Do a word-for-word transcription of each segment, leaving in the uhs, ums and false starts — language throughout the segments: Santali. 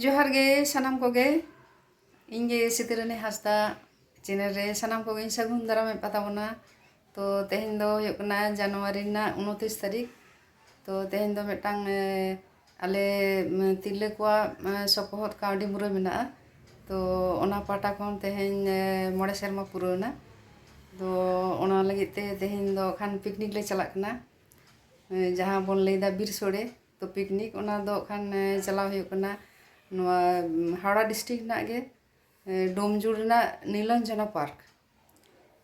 ᱡᱚᱦᱟᱨ ᱜᱮ ᱥᱟᱱᱟᱢ ᱠᱚᱜᱮ᱾ ᱤᱧ ᱜᱮ ᱥᱤᱛᱟᱹᱨᱟᱹᱱᱤ ᱦᱟᱸᱥᱫᱟ ᱪᱮᱱᱮᱞ ᱨᱮ ᱥᱟᱱᱟᱢ ᱠᱚᱜᱮᱧ ᱥᱟᱹᱜᱩᱱ ᱫᱟᱨᱟᱢᱮᱫ ᱯᱮ ᱛᱟᱵᱚᱱᱟ᱾ ᱛᱚ ᱛᱮᱦᱮᱧ ᱫᱚ ᱦᱩᱭᱩᱜ ᱠᱟᱱᱟ ᱡᱟᱱᱩᱣᱟᱨᱤ ᱨᱮᱱᱟᱜ ᱩᱱᱩᱛᱤᱥ ᱛᱟᱹᱨᱤᱠᱷ᱾ ᱛᱚ ᱛᱮᱦᱮᱧ ᱫᱚ ᱢᱤᱫᱴᱟᱝ ᱟᱞᱮ ᱛᱤᱨᱞᱟᱹ ᱠᱚᱣᱟᱜ ᱥᱚᱯᱚᱦᱚᱫ ᱠᱟᱹᱣᱰᱤ ᱢᱩᱨᱟᱹᱭ ᱢᱮᱱᱟᱜᱼᱟ᱾ ᱛᱚ ᱚᱱᱟ ᱯᱟᱦᱴᱟ ᱠᱷᱚᱱ ᱛᱮᱦᱮᱧ ᱢᱚᱬᱮ ᱥᱮᱨᱢᱟ ᱯᱩᱨᱟᱹᱣ ᱮᱱᱟ᱾ ᱛᱚ ᱚᱱᱟ ᱞᱟᱹᱜᱤᱫ ᱛᱮ ᱛᱮᱦᱮᱧ ᱫᱚ ᱠᱷᱟᱱ ᱯᱤᱠᱱᱤᱠ ᱞᱮ ᱪᱟᱞᱟᱜ ᱠᱟᱱᱟ᱾ ᱡᱟᱦᱟᱸ ᱵᱚᱱ ᱞᱟᱹᱭᱫᱟ ᱵᱤᱨ ᱥᱳᱲᱮ᱾ ᱛᱚ ᱯᱤᱠᱱᱤᱠ ᱚᱱᱟ ᱫᱚ ᱠᱷᱟᱱ ᱪᱟᱞᱟᱣ ᱦᱩᱭᱩᱜ ᱠᱟᱱᱟ ᱱᱚᱣᱟ ᱦᱟᱣᱲᱟ ᱰᱤᱥᱴᱨᱤᱠᱴ ᱨᱮᱱᱟᱜ ᱜᱮ ᱰᱳᱢᱡᱩᱲ ᱨᱮᱱᱟᱜ ᱱᱤᱞᱚᱱᱡᱚᱱᱟ ᱯᱟᱨᱠ᱾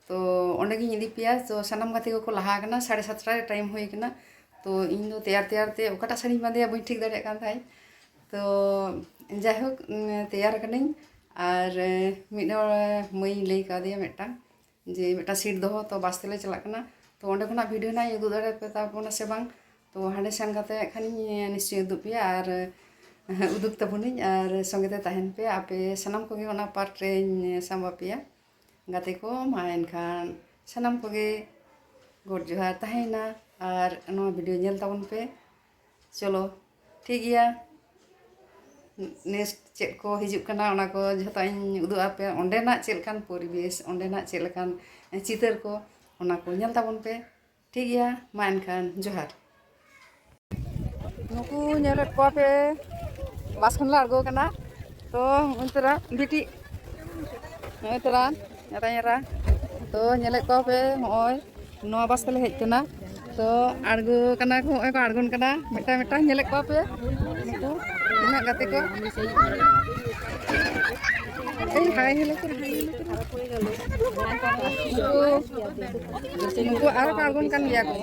ᱛᱚ ᱚᱸᱰᱮ ᱜᱤᱧ ᱤᱫᱤ ᱯᱮᱭᱟ᱾ ᱛᱚ ᱥᱟᱱᱟᱢ ᱜᱟᱛᱮ ᱠᱚᱠᱚ ᱞᱟᱦᱟ ᱟᱠᱟᱱᱟ, ᱥᱟᱲᱮ ᱥᱟᱛᱴᱟ ᱨᱮ ᱴᱟᱭᱤᱢ ᱦᱩᱭ ᱟᱠᱟᱱᱟ᱾ ᱛᱚ ᱤᱧ ᱫᱚ ᱛᱮᱭᱟᱨ ᱛᱮᱭᱟᱨ ᱛᱮ ᱚᱠᱟᱴᱟᱜ ᱥᱟᱹᱲᱤᱧ ᱵᱟᱸᱫᱮᱭᱟ ᱵᱟᱹᱧ ᱴᱷᱤᱠ ᱫᱟᱲᱮᱭᱟᱜ ᱠᱟᱱ ᱛᱟᱦᱮᱸᱫ᱾ ᱛᱚ ᱡᱟᱭᱦᱳᱠ, ᱛᱮᱭᱟᱨ ᱟᱠᱟᱱᱟᱹᱧ᱾ ᱟᱨ ᱢᱤᱫ ᱦᱚᱲ ᱢᱟᱹᱭᱤᱧ ᱞᱟᱹᱭ ᱠᱟᱣᱫᱮᱭᱟ ᱢᱤᱫᱴᱟᱝ ᱡᱮ ᱢᱤᱫᱴᱟᱝ ᱥᱤᱴ ᱫᱚᱦᱚ, ᱛᱚ ᱵᱟᱥ ᱛᱮᱞᱮ ᱪᱟᱞᱟᱜ ᱠᱟᱱᱟ᱾ ᱛᱚ ᱚᱸᱰᱮ ᱠᱷᱚᱱᱟᱜ ᱵᱷᱤᱰᱤᱭᱳ ᱱᱟᱜ ᱤᱧ ᱩᱫᱩᱜ ᱫᱟᱲᱮᱭᱟᱯᱮ ᱛᱟᱵᱚᱱᱟ ᱥᱮ ᱵᱟᱝ? ᱛᱚ ᱦᱟᱸᱰᱮ ᱥᱮᱱ ᱠᱟᱛᱮ ᱠᱷᱟᱱᱤᱧ ᱱᱤᱥᱪᱚᱭ ᱩᱫᱩᱜ ᱯᱮᱭᱟ ᱟᱨ ᱩᱫᱩᱜ ᱛᱟᱵᱚᱱᱟᱹᱧ᱾ ᱟᱨ ᱥᱚᱸᱜᱮ ᱛᱮ ᱛᱟᱦᱮᱱ ᱯᱮ, ᱟᱯᱮ ᱥᱟᱱᱟᱢ ᱠᱚᱜᱮ ᱚᱱᱟ ᱯᱟᱨᱴ ᱨᱮᱧ ᱥᱟᱢᱵᱟ ᱯᱮᱭᱟ᱾ ᱜᱟᱛᱮ ᱠᱚ, ᱢᱟ ᱮᱱᱠᱷᱟᱱ ᱥᱟᱱᱟᱢ ᱠᱚᱜᱮ ᱜᱚᱰ ᱡᱚᱦᱟᱨ ᱛᱟᱦᱮᱸᱭᱮᱱᱟ᱾ ᱟᱨ ᱱᱚᱣᱟ ᱵᱷᱤᱰᱤᱭᱳ ᱧᱮᱞ ᱛᱟᱵᱚᱱ ᱯᱮ᱾ ᱪᱚᱞᱚ, ᱴᱷᱤᱠ ᱜᱮᱭᱟ᱾ ᱱᱮᱠᱥᱴ ᱪᱮᱫ ᱠᱚ ᱦᱤᱡᱩᱜ ᱠᱟᱱᱟ, ᱚᱱᱟ ᱠᱚ ᱡᱷᱚᱛᱚ ᱤᱧ ᱩᱫᱩᱜ ᱟᱯᱮᱭᱟ᱾ ᱚᱸᱰᱮᱱᱟᱜ ᱪᱮᱫ ᱞᱮᱠᱟᱱ ᱯᱚᱨᱤᱵᱮᱥ, ᱚᱸᱰᱮᱱᱟᱜ ᱪᱮᱫ ᱞᱮᱠᱟᱱ ᱪᱤᱛᱟᱹᱨ ᱠᱚ, ᱚᱱᱟ ᱠᱚ ᱧᱮᱞ ᱛᱟᱵᱚᱱ ᱯᱮ᱾ ᱴᱷᱤᱠ ᱜᱮᱭᱟ, ᱢᱟ ᱮᱱᱠᱷᱟᱱ ᱡᱚᱦᱟᱨ᱾ ᱱᱩᱠᱩ ᱧᱮᱞᱮᱫ ᱠᱚᱣᱟ ᱯᱮ, ᱵᱟᱥ ᱠᱷᱚᱱ ᱞᱮ ᱟᱬᱜᱚ ᱠᱟᱱᱟ᱾ ᱛᱚ ᱱᱚᱜᱼᱚᱭ ᱛᱚᱨᱟ ᱵᱤᱴᱤ, ᱱᱚᱜᱼᱚᱭ ᱛᱚᱨᱟ ᱧᱮᱨᱟ ᱧᱮᱨᱟ᱾ ᱛᱚ ᱧᱮᱞᱮᱫ ᱠᱚᱣᱟ ᱯᱮ, ᱱᱚᱜᱼᱚᱭ ᱱᱚᱣᱟ ᱵᱟᱥ ᱛᱮᱞᱮ ᱦᱮᱡ ᱠᱟᱱᱟ᱾ ᱛᱚ ᱟᱬᱜᱚ ᱠᱟᱱᱟ ᱠᱚ, ᱱᱚᱜᱼᱚᱭ ᱠᱚ ᱟᱬᱜᱚᱱ ᱠᱟᱱᱟ ᱢᱤᱫᱴᱟᱝ ᱢᱤᱫᱴᱟᱝ᱾ ᱧᱮᱞᱮᱫ ᱠᱚᱣᱟ ᱯᱮ ᱱᱩᱠᱩ ᱛᱤᱱᱟᱹᱜ ᱜᱟᱛᱮ ᱠᱚ᱾ ᱮᱭ ᱦᱟᱭ ᱦᱮᱞᱳ ᱠᱚ, ᱦᱟᱭ ᱦᱮᱞᱳ ᱠᱚ᱾ ᱱᱩᱠᱩ, ᱱᱩᱠᱩ ᱟᱨᱚ ᱠᱚ ᱟᱬᱜᱚᱱ ᱠᱟᱱ ᱜᱮᱭᱟ ᱠᱚ᱾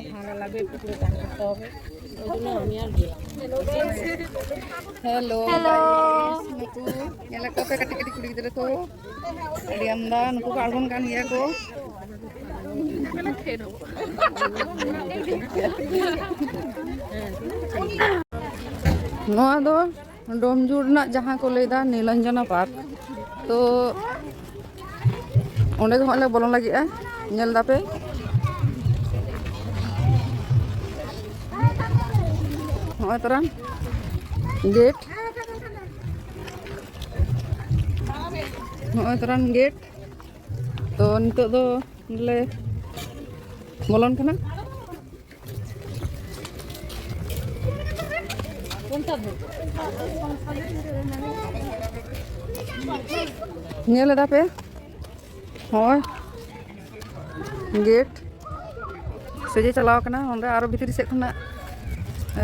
ᱦᱮᱞᱳ᱾ ᱦᱮᱞᱳ᱾ ᱱᱩᱠᱩ ᱧᱮᱞᱮᱫ ᱠᱚᱣᱟ ᱯᱮ ᱠᱟᱹᱴᱤᱡ ᱠᱟᱹᱴᱤᱡ ᱠᱩᱲᱤ ᱜᱤᱫᱽᱨᱟᱹ ᱠᱚ ᱟᱹᱰᱤ ᱟᱢᱫᱟ, ᱱᱩᱠᱩ ᱠᱚ ᱟᱬᱜᱚᱱ ᱠᱟᱱ ᱜᱮᱭᱟ ᱠᱚ᱾ ᱱᱚᱣᱟ ᱫᱚ ᱰᱳᱢᱡᱩᱲ ᱨᱮᱱᱟᱜ ᱡᱟᱦᱟᱸ ᱠᱚ ᱞᱟᱹᱭᱫᱟ ᱱᱤᱞᱚᱧᱡᱚᱱᱟ ᱯᱟᱨᱠ, ᱛᱚ ᱚᱸᱰᱮ ᱜᱮ ᱦᱚᱸᱜᱼᱚᱭ ᱞᱮ ᱵᱚᱞᱚᱱ ᱞᱟᱹᱜᱤᱫᱼᱟ᱾ ᱧᱮᱞ ᱫᱟᱯᱮ, ᱱᱚᱜᱼᱚᱭ ᱛᱚᱨᱟ ᱜᱮᱴ᱾ ᱱᱚᱜᱼᱚᱭ ᱛᱚᱨᱟᱱ ᱜᱮᱴ᱾ ᱛᱚ ᱱᱤᱛᱚᱜ ᱫᱚ ᱞᱮ ᱵᱚᱞᱚᱱ ᱠᱟᱱᱟ᱾ ᱧᱮᱞ ᱮᱫᱟ ᱯᱮ? ᱦᱳᱭ, ᱜᱮᱴ ᱥᱚᱡᱷᱮ ᱪᱟᱞᱟᱣ ᱠᱟᱱᱟ᱾ ᱚᱸᱰᱮ ᱟᱨᱚ ᱵᱷᱤᱛᱨᱤ ᱥᱮᱫ ᱠᱷᱚᱱᱟᱜ, ᱮ,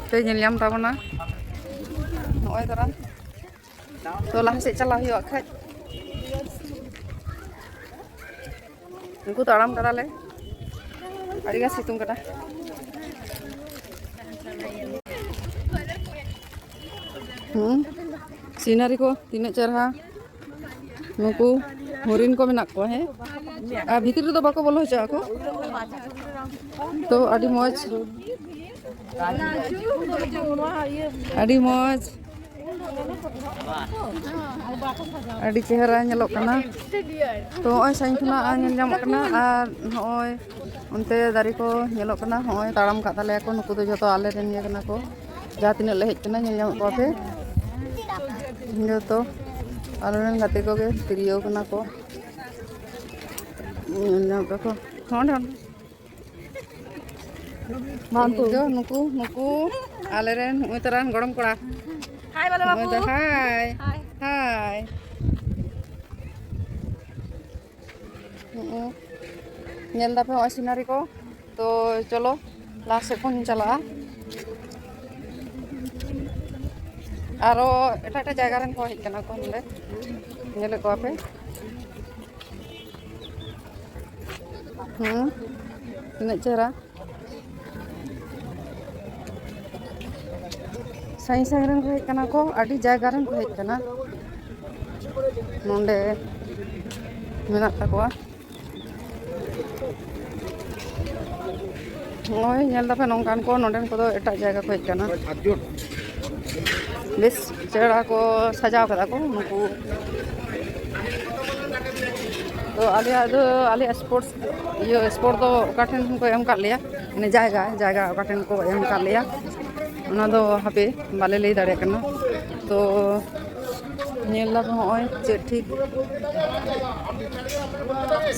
ᱯᱮ ᱧᱮᱞ ᱧᱟᱢ ᱛᱟᱵᱚᱱᱟ᱾ ᱱᱚᱜᱼᱚᱭ ᱫᱟᱨᱟᱢ ᱛᱚ ᱞᱟᱦᱟ ᱥᱮᱫ ᱪᱟᱞᱟᱣ ᱦᱩᱭᱩᱜᱼᱟ ᱠᱷᱟᱡ᱾ ᱩᱱᱠᱩ ᱛᱟᱲᱟᱢ ᱠᱟᱫᱟᱞᱮ, ᱟᱹᱰᱤ ᱜᱟᱱ ᱥᱤᱛᱩᱝ ᱠᱟᱱᱟ᱾ ᱦᱩᱸ, ᱥᱤᱱᱟᱨᱤ ᱠᱚ ᱛᱤᱱᱟᱹᱜ ᱪᱮᱨᱦᱟ᱾ ᱱᱩᱠᱩ ᱦᱚᱨᱤᱱ ᱠᱚ ᱢᱮᱱᱟᱜ ᱠᱚᱣᱟ, ᱦᱮᱸ, ᱟᱨ ᱵᱷᱤᱛᱤᱨ ᱨᱮᱫᱚ ᱵᱟᱠᱚ ᱵᱚᱞᱚ ᱦᱚᱪᱚ ᱟᱠᱚ᱾ ᱛᱚ ᱟᱹᱰᱤ ᱢᱚᱡᱽ, ᱟᱹᱰᱤ ᱢᱚᱡᱽ, ᱟᱹᱰᱤ ᱪᱮᱦᱨᱟ ᱧᱮᱞᱚᱜ ᱠᱟᱱᱟ᱾ ᱛᱚ ᱱᱚᱜᱼᱚᱭ ᱥᱟᱺᱜᱤᱧ ᱠᱷᱚᱱᱟᱜ ᱧᱮᱞ ᱧᱟᱢᱚᱜ ᱠᱟᱱᱟ, ᱟᱨ ᱱᱚᱜᱼᱚᱭ ᱚᱱᱛᱮ ᱫᱟᱨᱮ ᱠᱚ ᱧᱮᱞᱚᱜ ᱠᱟᱱᱟ᱾ ᱱᱚᱜᱼᱚᱭ ᱛᱟᱲᱟᱢ ᱠᱟᱜ ᱛᱟᱞᱮᱭᱟ ᱠᱚ, ᱱᱩᱠᱩ ᱫᱚ ᱡᱚᱛᱚ ᱟᱞᱮ ᱨᱮᱱ ᱜᱮ ᱠᱟᱱᱟ ᱠᱚ᱾ ᱡᱟᱦᱟᱸ ᱛᱤᱱᱟᱹᱜ ᱞᱮ ᱦᱮᱡ ᱠᱟᱱᱟ, ᱧᱮᱞ ᱧᱟᱢᱚᱜ ᱠᱚᱣᱟ ᱯᱮ ᱡᱚᱛᱚ ᱟᱞᱮ ᱨᱮᱱ ᱜᱟᱛᱮ ᱠᱚᱜᱮ ᱛᱤᱨᱭᱳ ᱠᱟᱱᱟ ᱠᱚ᱾ ᱧᱮᱞ ᱧᱟᱢᱚᱜ ᱠᱟᱱᱟ ᱠᱚ ᱱᱚᱸᱰᱮ, ᱱᱚᱸᱰᱮ᱾ ᱵᱟᱝ ᱛᱚ᱾ ᱤᱧ ᱫᱚ ᱱᱩᱠᱩ, ᱱᱩᱠᱩ ᱟᱞᱮ ᱨᱮᱱ ᱱᱩᱜᱼᱩᱭ ᱛᱟᱨᱟᱱ ᱜᱚᱲᱚᱢ ᱠᱚᱲᱟ᱾ ᱦᱟᱭ ᱵᱚᱞᱮ ᱱᱩᱜᱼᱩᱭ ᱵᱟᱹᱵᱩ᱾ ᱫᱚ ᱦᱟᱭ᱾ ᱦᱟᱭ᱾ ᱦᱟᱭ᱾ ᱦᱩᱸ᱾ ᱧᱮᱞ ᱫᱟᱯᱮ ᱦᱚᱸᱜᱼᱚᱭ ᱥᱤᱱᱟᱨᱤ ᱠᱚ᱾ ᱛᱚ ᱪᱚᱞᱚ ᱞᱟᱦᱟ ᱥᱮᱫ ᱵᱚᱱ ᱪᱟᱞᱟᱜᱼᱟ᱾ ᱟᱨᱚ ᱮᱴᱟᱜ ᱮᱴᱟᱜ ᱡᱟᱭᱜᱟ ᱨᱮᱱ ᱠᱚ ᱦᱮᱡ ᱠᱟᱱᱟ ᱠᱚ ᱱᱚᱸᱰᱮ᱾ ᱧᱮᱞᱮᱫ ᱠᱚᱣᱟ ᱯᱮ᱾ ᱦᱩᱸ᱾ ᱛᱤᱱᱟᱹᱜ ᱪᱮᱦᱨᱟ᱾ ᱥᱟᱺᱜᱤᱧ ᱥᱟᱺᱜᱤᱧ ᱨᱮᱱ ᱠᱚ ᱦᱮᱡ ᱠᱟᱱᱟ ᱠᱚ, ᱟᱹᱰᱤ ᱡᱟᱭᱜᱟ ᱨᱮᱱ ᱠᱚ ᱦᱮᱡ ᱠᱟᱱᱟ᱾ ᱱᱚᱸᱰᱮ ᱢᱮᱱᱟᱜ ᱛᱟᱠᱚᱣᱟ᱾ ᱱᱚᱜᱼᱚᱭ ᱧᱮᱞ ᱫᱟᱯᱮ ᱱᱚᱝᱠᱟᱱ ᱠᱚ, ᱱᱚᱸᱰᱮᱱ ᱠᱚᱫᱚ ᱮᱴᱟᱜ ᱡᱟᱭᱜᱟ ᱠᱚ ᱦᱮᱡ ᱠᱟᱱᱟ᱾ ᱵᱮᱥ ᱪᱮᱦᱨᱟ ᱠᱚ ᱥᱟᱡᱟᱣ ᱠᱟᱫᱟ ᱠᱚ ᱱᱩᱠᱩ᱾ ᱛᱚ ᱟᱞᱮᱭᱟᱜ ᱫᱚ, ᱟᱞᱮᱭᱟᱜ ᱥᱯᱳᱨᱴᱥ, ᱤᱭᱟᱹ, ᱥᱯᱳᱨᱴ ᱫᱚ ᱚᱠᱟ ᱴᱷᱮᱱ ᱠᱚ ᱮᱢ ᱠᱟᱫ ᱞᱮᱭᱟ, ᱢᱟᱱᱮ ᱡᱟᱭᱜᱟ, ᱡᱟᱭᱜᱟ ᱚᱠᱟ ᱴᱷᱮᱱ ᱠᱚ ᱮᱢ ᱠᱟᱫ ᱞᱮᱭᱟ, ᱚᱱᱟ ᱫᱚ ᱦᱟᱯᱮ ᱵᱟᱞᱮ ᱞᱟᱹᱭ ᱫᱟᱲᱮᱭᱟᱜ ᱠᱟᱱᱟ᱾ ᱛᱚ ᱧᱮᱞ ᱫᱟᱯᱮ ᱦᱚᱸᱜᱼᱚᱭ ᱪᱮᱫ ᱴᱷᱤᱠ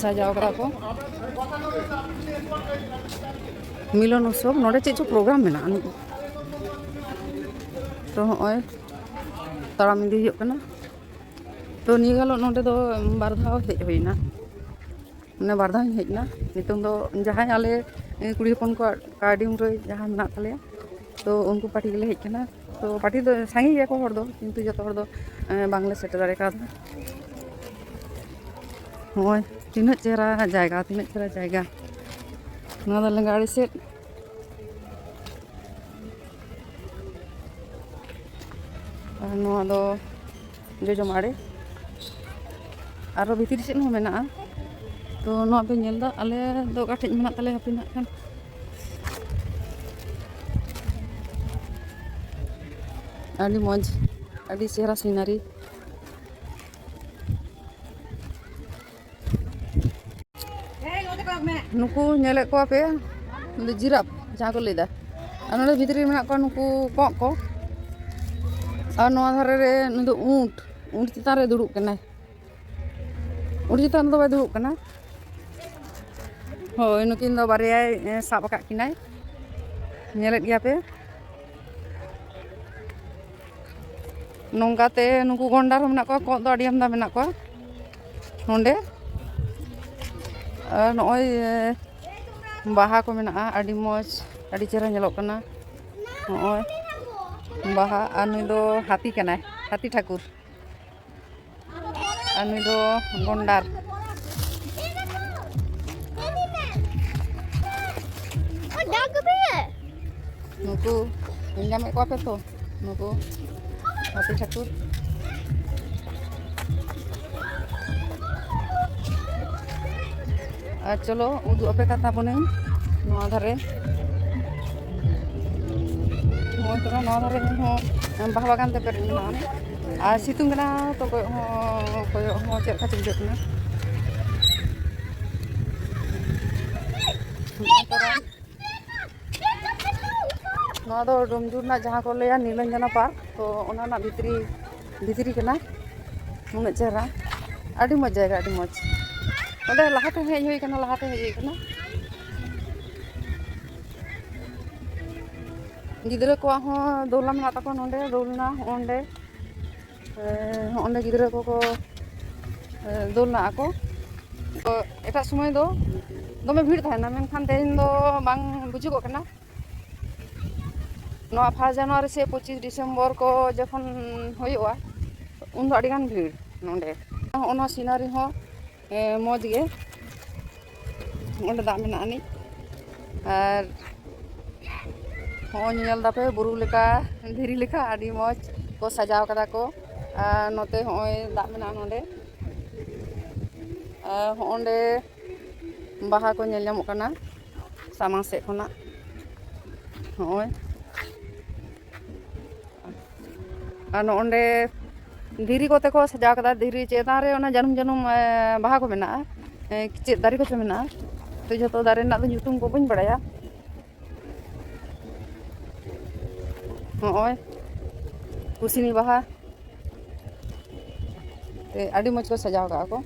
ᱥᱟᱡᱟᱣ ᱠᱟᱫᱟ ᱠᱚ ᱢᱤᱞᱚᱱ ᱩᱛᱥᱚᱵ᱾ ᱱᱚᱰᱮ ᱪᱮᱫ ᱪᱚ ᱯᱨᱳᱜᱨᱟᱢ ᱢᱮᱱᱟᱜᱼᱟ᱾ ᱛᱚ ᱦᱚᱸᱜᱼᱚᱭ ᱛᱟᱲᱟᱢ ᱤᱫᱤ ᱦᱩᱭᱩᱜ ᱠᱟᱱᱟ᱾ ᱛᱚ ᱱᱤᱭᱟᱹ ᱜᱟᱞᱚᱜ ᱱᱚᱰᱮ ᱫᱚ ᱵᱟᱨ ᱫᱷᱟᱣ ᱦᱮᱡ ᱦᱩᱭᱱᱟ, ᱢᱟᱱᱮ ᱵᱟᱨ ᱫᱷᱟᱣ ᱤᱧ ᱦᱮᱡ ᱮᱱᱟ᱾ ᱱᱤᱛᱚᱝ ᱫᱚ ᱡᱟᱦᱟᱸᱭ ᱟᱞᱮ ᱠᱩᱲᱤ ᱦᱚᱯᱚᱱ ᱠᱚᱣᱟᱜ ᱠᱟᱹᱣᱰᱤ ᱢᱩᱨᱟᱹᱭ ᱡᱟᱦᱟᱸ ᱢᱮᱱᱟᱜ ᱛᱟᱞᱮᱭᱟ, ᱛᱚ ᱩᱱᱠᱩ ᱯᱟᱨᱴᱤ ᱜᱮᱞᱮ ᱦᱮᱡ ᱠᱟᱱᱟ᱾ ᱛᱚ ᱯᱟᱨᱴᱤ ᱫᱚ ᱥᱟᱸᱜᱮ ᱜᱮᱭᱟ ᱠᱚ ᱦᱚᱲ ᱫᱚ, ᱠᱤᱱᱛᱩ ᱡᱚᱛᱚ ᱦᱚᱲ ᱫᱚ ᱵᱟᱝᱞᱮ ᱥᱮᱴᱮᱨ ᱫᱟᱲᱮ ᱠᱟᱣᱫᱟ᱾ ᱱᱚᱜᱼᱚᱭ ᱛᱤᱱᱟᱹᱜ ᱪᱮᱦᱨᱟ ᱡᱟᱭᱜᱟ, ᱛᱤᱱᱟᱹᱜ ᱪᱮᱦᱨᱟ ᱡᱟᱭᱜᱟ᱾ ᱱᱚᱣᱟ ᱫᱚ ᱞᱮᱸᱜᱟ ᱟᱲᱮ ᱥᱮᱫ᱾ ᱟᱨ ᱱᱚᱣᱟ ᱫᱚ ᱡᱚᱡᱚᱢ ᱟᱲᱮ, ᱟᱨᱚ ᱵᱷᱤᱛᱤᱨ ᱥᱮᱫ ᱦᱚᱸ ᱢᱮᱱᱟᱜᱼᱟ᱾ ᱛᱚ ᱱᱚᱣᱟ ᱯᱮ ᱧᱮᱞ ᱮᱫᱟ, ᱟᱞᱮ ᱫᱚ ᱚᱠᱟ ᱴᱷᱮᱡ ᱢᱮᱱᱟᱜ ᱛᱟᱞᱮᱭᱟ ᱦᱟᱯᱮ ᱱᱟᱜ ᱠᱷᱟᱱ᱾ ᱟᱹᱰᱤ ᱢᱚᱡᱽ, ᱟᱹᱰᱤ ᱪᱮᱦᱨᱟ ᱥᱤᱱᱟᱨᱤ᱾ ᱱᱩᱠᱩ ᱧᱮᱞᱮᱫ ᱠᱚᱣᱟ ᱯᱮ, ᱱᱩᱭ ᱫᱚ ᱡᱤᱨᱟᱯ ᱡᱟᱦᱟᱸ ᱠᱚ ᱞᱟᱹᱭᱫᱟ, ᱟᱨ ᱱᱚᱰᱮ ᱵᱷᱤᱛᱨᱤ ᱨᱮ ᱢᱮᱱᱟᱜ ᱠᱚᱣᱟ ᱱᱩᱠᱩ ᱠᱚᱸᱜ ᱠᱚ᱾ ᱟᱨ ᱱᱚᱣᱟ ᱫᱷᱟᱨᱮ ᱨᱮ ᱱᱩᱭ ᱫᱚ ᱩᱸᱴ, ᱩᱸᱴ ᱪᱮᱛᱟᱱ ᱨᱮ ᱫᱩᱲᱩᱵ ᱠᱟᱱᱟᱭ᱾ ᱩᱸᱴ ᱪᱮᱛᱟᱱ ᱨᱮᱫᱚ ᱵᱟᱭ ᱫᱩᱲᱩᱵ ᱠᱟᱱᱟ᱾ ᱦᱳᱭ, ᱱᱩᱠᱤᱱ ᱫᱚ ᱵᱟᱨᱭᱟᱭ, ᱮ, ᱥᱟᱵ ᱟᱠᱟᱫ ᱠᱤᱱᱟᱭ, ᱧᱮᱞᱮᱫ ᱜᱮᱭᱟ ᱯᱮ᱾ ᱱᱚᱝᱠᱟᱛᱮ ᱱᱩᱠᱩ ᱜᱚᱱᱰᱟᱨ ᱦᱚᱸ ᱢᱮᱱᱟᱜ ᱠᱚᱣᱟ, ᱠᱚᱸᱜ ᱫᱚ ᱟᱹᱰᱤ ᱟᱢᱫᱟ ᱢᱮᱱᱟᱜ ᱠᱚᱣᱟ ᱱᱚᱰᱮ᱾ ᱟᱨ ᱱᱚᱜᱼᱚᱭ, ᱮ, ᱵᱟᱦᱟ ᱠᱚ ᱢᱮᱱᱟᱜᱼᱟ, ᱟᱹᱰᱤ ᱢᱚᱡᱽ, ᱟᱹᱰᱤ ᱪᱮᱦᱨᱟ ᱧᱮᱞᱚᱜ ᱠᱟᱱᱟ᱾ ᱱᱚᱜᱼᱚᱭ ᱵᱟᱦᱟ, ᱟᱨ ᱱᱩᱭ ᱫᱚ ᱦᱟᱹᱛᱤ ᱠᱟᱱᱟᱭ, ᱦᱟᱹᱛᱤ ᱴᱷᱟᱹᱠᱩᱨ᱾ ᱟᱨ ᱱᱩᱭ ᱫᱚ ᱜᱚᱱᱰᱟᱨ᱾ ᱱᱩᱠᱩ ᱧᱮᱞ ᱧᱟᱢᱮᱫ ᱠᱚᱣᱟ ᱯᱮ ᱛᱚ, ᱱᱩᱠᱩ ᱦᱟᱹᱛᱤ ᱴᱷᱟᱹᱠᱩᱨ᱾ ᱟᱨ ᱪᱚᱞᱚ, ᱩᱫᱩᱜ ᱟᱯᱮ ᱠᱟᱱ ᱛᱟᱵᱚᱱᱟᱹᱧ ᱱᱚᱣᱟ ᱫᱷᱟᱨᱮ᱾ ᱱᱚᱜᱼᱚᱭ ᱛᱚᱨᱟ ᱱᱚᱣᱟ ᱫᱷᱟᱨᱮ ᱦᱚᱸ ᱵᱟᱦᱟ ᱵᱟᱜᱟᱱ ᱛᱮ ᱯᱮᱨᱮᱡ ᱢᱮᱱᱟᱜᱼᱟ᱾ ᱟᱨ ᱥᱤᱛᱩᱝ ᱠᱟᱱᱟ ᱛᱚ, ᱠᱚᱭᱚᱜ ᱦᱚᱸ, ᱠᱚᱭᱚᱜ ᱦᱚᱸ ᱪᱮᱫ ᱞᱮᱠᱟ ᱪᱚ ᱵᱩᱡᱷᱟᱹᱜ ᱠᱟᱱᱟ᱾ ᱱᱚᱣᱟ ᱫᱚ ᱰᱳᱢᱡᱩᱲ ᱨᱮᱱᱟᱜ ᱡᱟᱦᱟᱸ ᱠᱚ ᱞᱟᱹᱭᱟ ᱱᱤᱞᱚᱧᱡᱚᱱᱟ ᱯᱟᱨᱠ, ᱛᱚ ᱚᱱᱟ ᱨᱮᱱᱟᱜ ᱵᱷᱤᱛᱨᱤ ᱵᱷᱤᱛᱨᱤ ᱠᱟᱱᱟ, ᱩᱱᱟᱹᱜ ᱪᱮᱦᱨᱟ, ᱟᱹᱰᱤ ᱢᱚᱡᱽ ᱡᱟᱭᱜᱟ, ᱟᱹᱰᱤ ᱢᱚᱡᱽ᱾ ᱚᱸᱰᱮ ᱞᱟᱦᱟᱛᱮ ᱦᱮᱡ ᱦᱩᱭ ᱠᱟᱱᱟ, ᱞᱟᱦᱟᱛᱮ ᱦᱮᱡ ᱦᱩᱭ ᱠᱟᱱᱟ᱾ ᱜᱤᱫᱽᱨᱟᱹ ᱠᱚᱣᱟᱜ ᱦᱚᱸ ᱫᱳᱞᱱᱟ ᱢᱮᱱᱟᱜ ᱛᱟᱠᱚᱣᱟ ᱱᱚᱸᱰᱮ, ᱫᱳᱞᱱᱟ ᱦᱚᱸᱜᱼᱚᱸᱰᱮ, ᱮ, ᱦᱚᱸᱜᱼᱚᱸᱰᱮ ᱜᱤᱫᱽᱨᱟᱹ ᱠᱚᱠᱚ, ᱮ, ᱫᱳᱞᱱᱟ ᱟᱠᱚ᱾ ᱛᱚ, ᱮᱴᱟᱜ ᱥᱚᱢᱚᱭ ᱫᱚ ᱫᱚᱢᱮ ᱵᱷᱤᱲ ᱛᱟᱦᱮᱱᱟ, ᱢᱮᱱᱠᱷᱟᱱ ᱛᱮᱦᱮᱧ ᱫᱚ ᱵᱟᱝ ᱵᱩᱡᱩᱜᱚᱜ ᱠᱟᱱᱟ᱾ ᱱᱚᱣᱟ ᱯᱷᱟᱥ ᱡᱟᱱᱩᱣᱟᱨᱤ ᱥᱮ ᱯᱚᱸᱪᱤᱥ ᱰᱤᱥᱮᱢᱵᱚᱨ ᱠᱚ ᱡᱚᱠᱷᱚᱱ ᱦᱩᱭᱩᱜᱼᱟ, ᱩᱱᱫᱚ ᱟᱹᱰᱤᱜᱟᱱ ᱵᱷᱤᱲ ᱱᱚᱸᱰᱮ᱾ ᱦᱚᱸᱜᱼᱚ ᱱᱚᱣᱟ ᱥᱤᱱᱟᱨᱤ ᱦᱚᱸ, ᱮ, ᱢᱚᱡᱽ ᱜᱮ᱾ ᱚᱸᱰᱮ ᱫᱟᱜ ᱢᱮᱱᱟᱜ ᱟᱹᱱᱤᱡ᱾ ᱟᱨ ᱦᱚᱸᱜᱼᱚᱭ ᱧᱮᱞ ᱫᱟᱯᱮ ᱵᱩᱨᱩ ᱞᱮᱠᱟ, ᱫᱷᱤᱨᱤ ᱞᱮᱠᱟ ᱟᱹᱰᱤ ᱢᱚᱡᱽ ᱠᱚ ᱥᱟᱡᱟᱣ ᱠᱟᱫᱟ ᱠᱚ᱾ ᱟᱨ ᱱᱚᱛᱮ ᱦᱚᱸᱜᱼᱚᱭ ᱫᱟᱜ ᱢᱮᱱᱟᱜᱼᱟ ᱱᱚᱸᱰᱮ᱾ ᱟᱨ ᱦᱚᱸᱜᱼᱚᱸᱰᱮ ᱵᱟᱦᱟ ᱠᱚ ᱧᱮᱞ ᱧᱟᱢᱚᱜ ᱠᱟᱱᱟ ᱥᱟᱢᱟᱝ ᱥᱮᱫ ᱠᱷᱚᱱᱟᱜ᱾ ᱦᱚᱸᱜᱼᱚᱭ᱾ ᱟᱨ ᱱᱚᱜᱼᱚᱸᱰᱮ ᱫᱷᱤᱨᱤ ᱠᱚᱛᱮ ᱠᱚ ᱥᱟᱡᱟᱣ ᱠᱟᱫᱟ, ᱫᱷᱤᱨᱤ ᱪᱮᱛᱟᱱ ᱨᱮ ᱚᱱᱟ ᱡᱟᱹᱱᱩᱢ ᱡᱟᱹᱱᱩᱢ, ᱮ, ᱵᱟᱦᱟ ᱠᱚ ᱢᱮᱱᱟᱜᱼᱟ᱾ ᱮ, ᱪᱮᱫ ᱫᱟᱨᱮ ᱠᱚᱪᱚ ᱢᱮᱱᱟᱜᱼᱟ, ᱛᱚ ᱡᱷᱚᱛᱚ ᱫᱟᱨᱮ ᱨᱮᱱᱟᱜ ᱫᱚ ᱧᱩᱛᱩᱢ ᱠᱚ ᱵᱟᱹᱧ ᱵᱟᱲᱟᱭᱟ᱾ ᱦᱚᱸᱜᱼᱚᱭ ᱠᱩᱥᱱᱤ ᱵᱟᱦᱟ᱾ ᱛᱮ ᱟᱹᱰᱤ ᱢᱚᱡᱽ ᱠᱚ ᱥᱟᱡᱟᱣ ᱠᱟᱜᱼᱟ ᱠᱚ᱾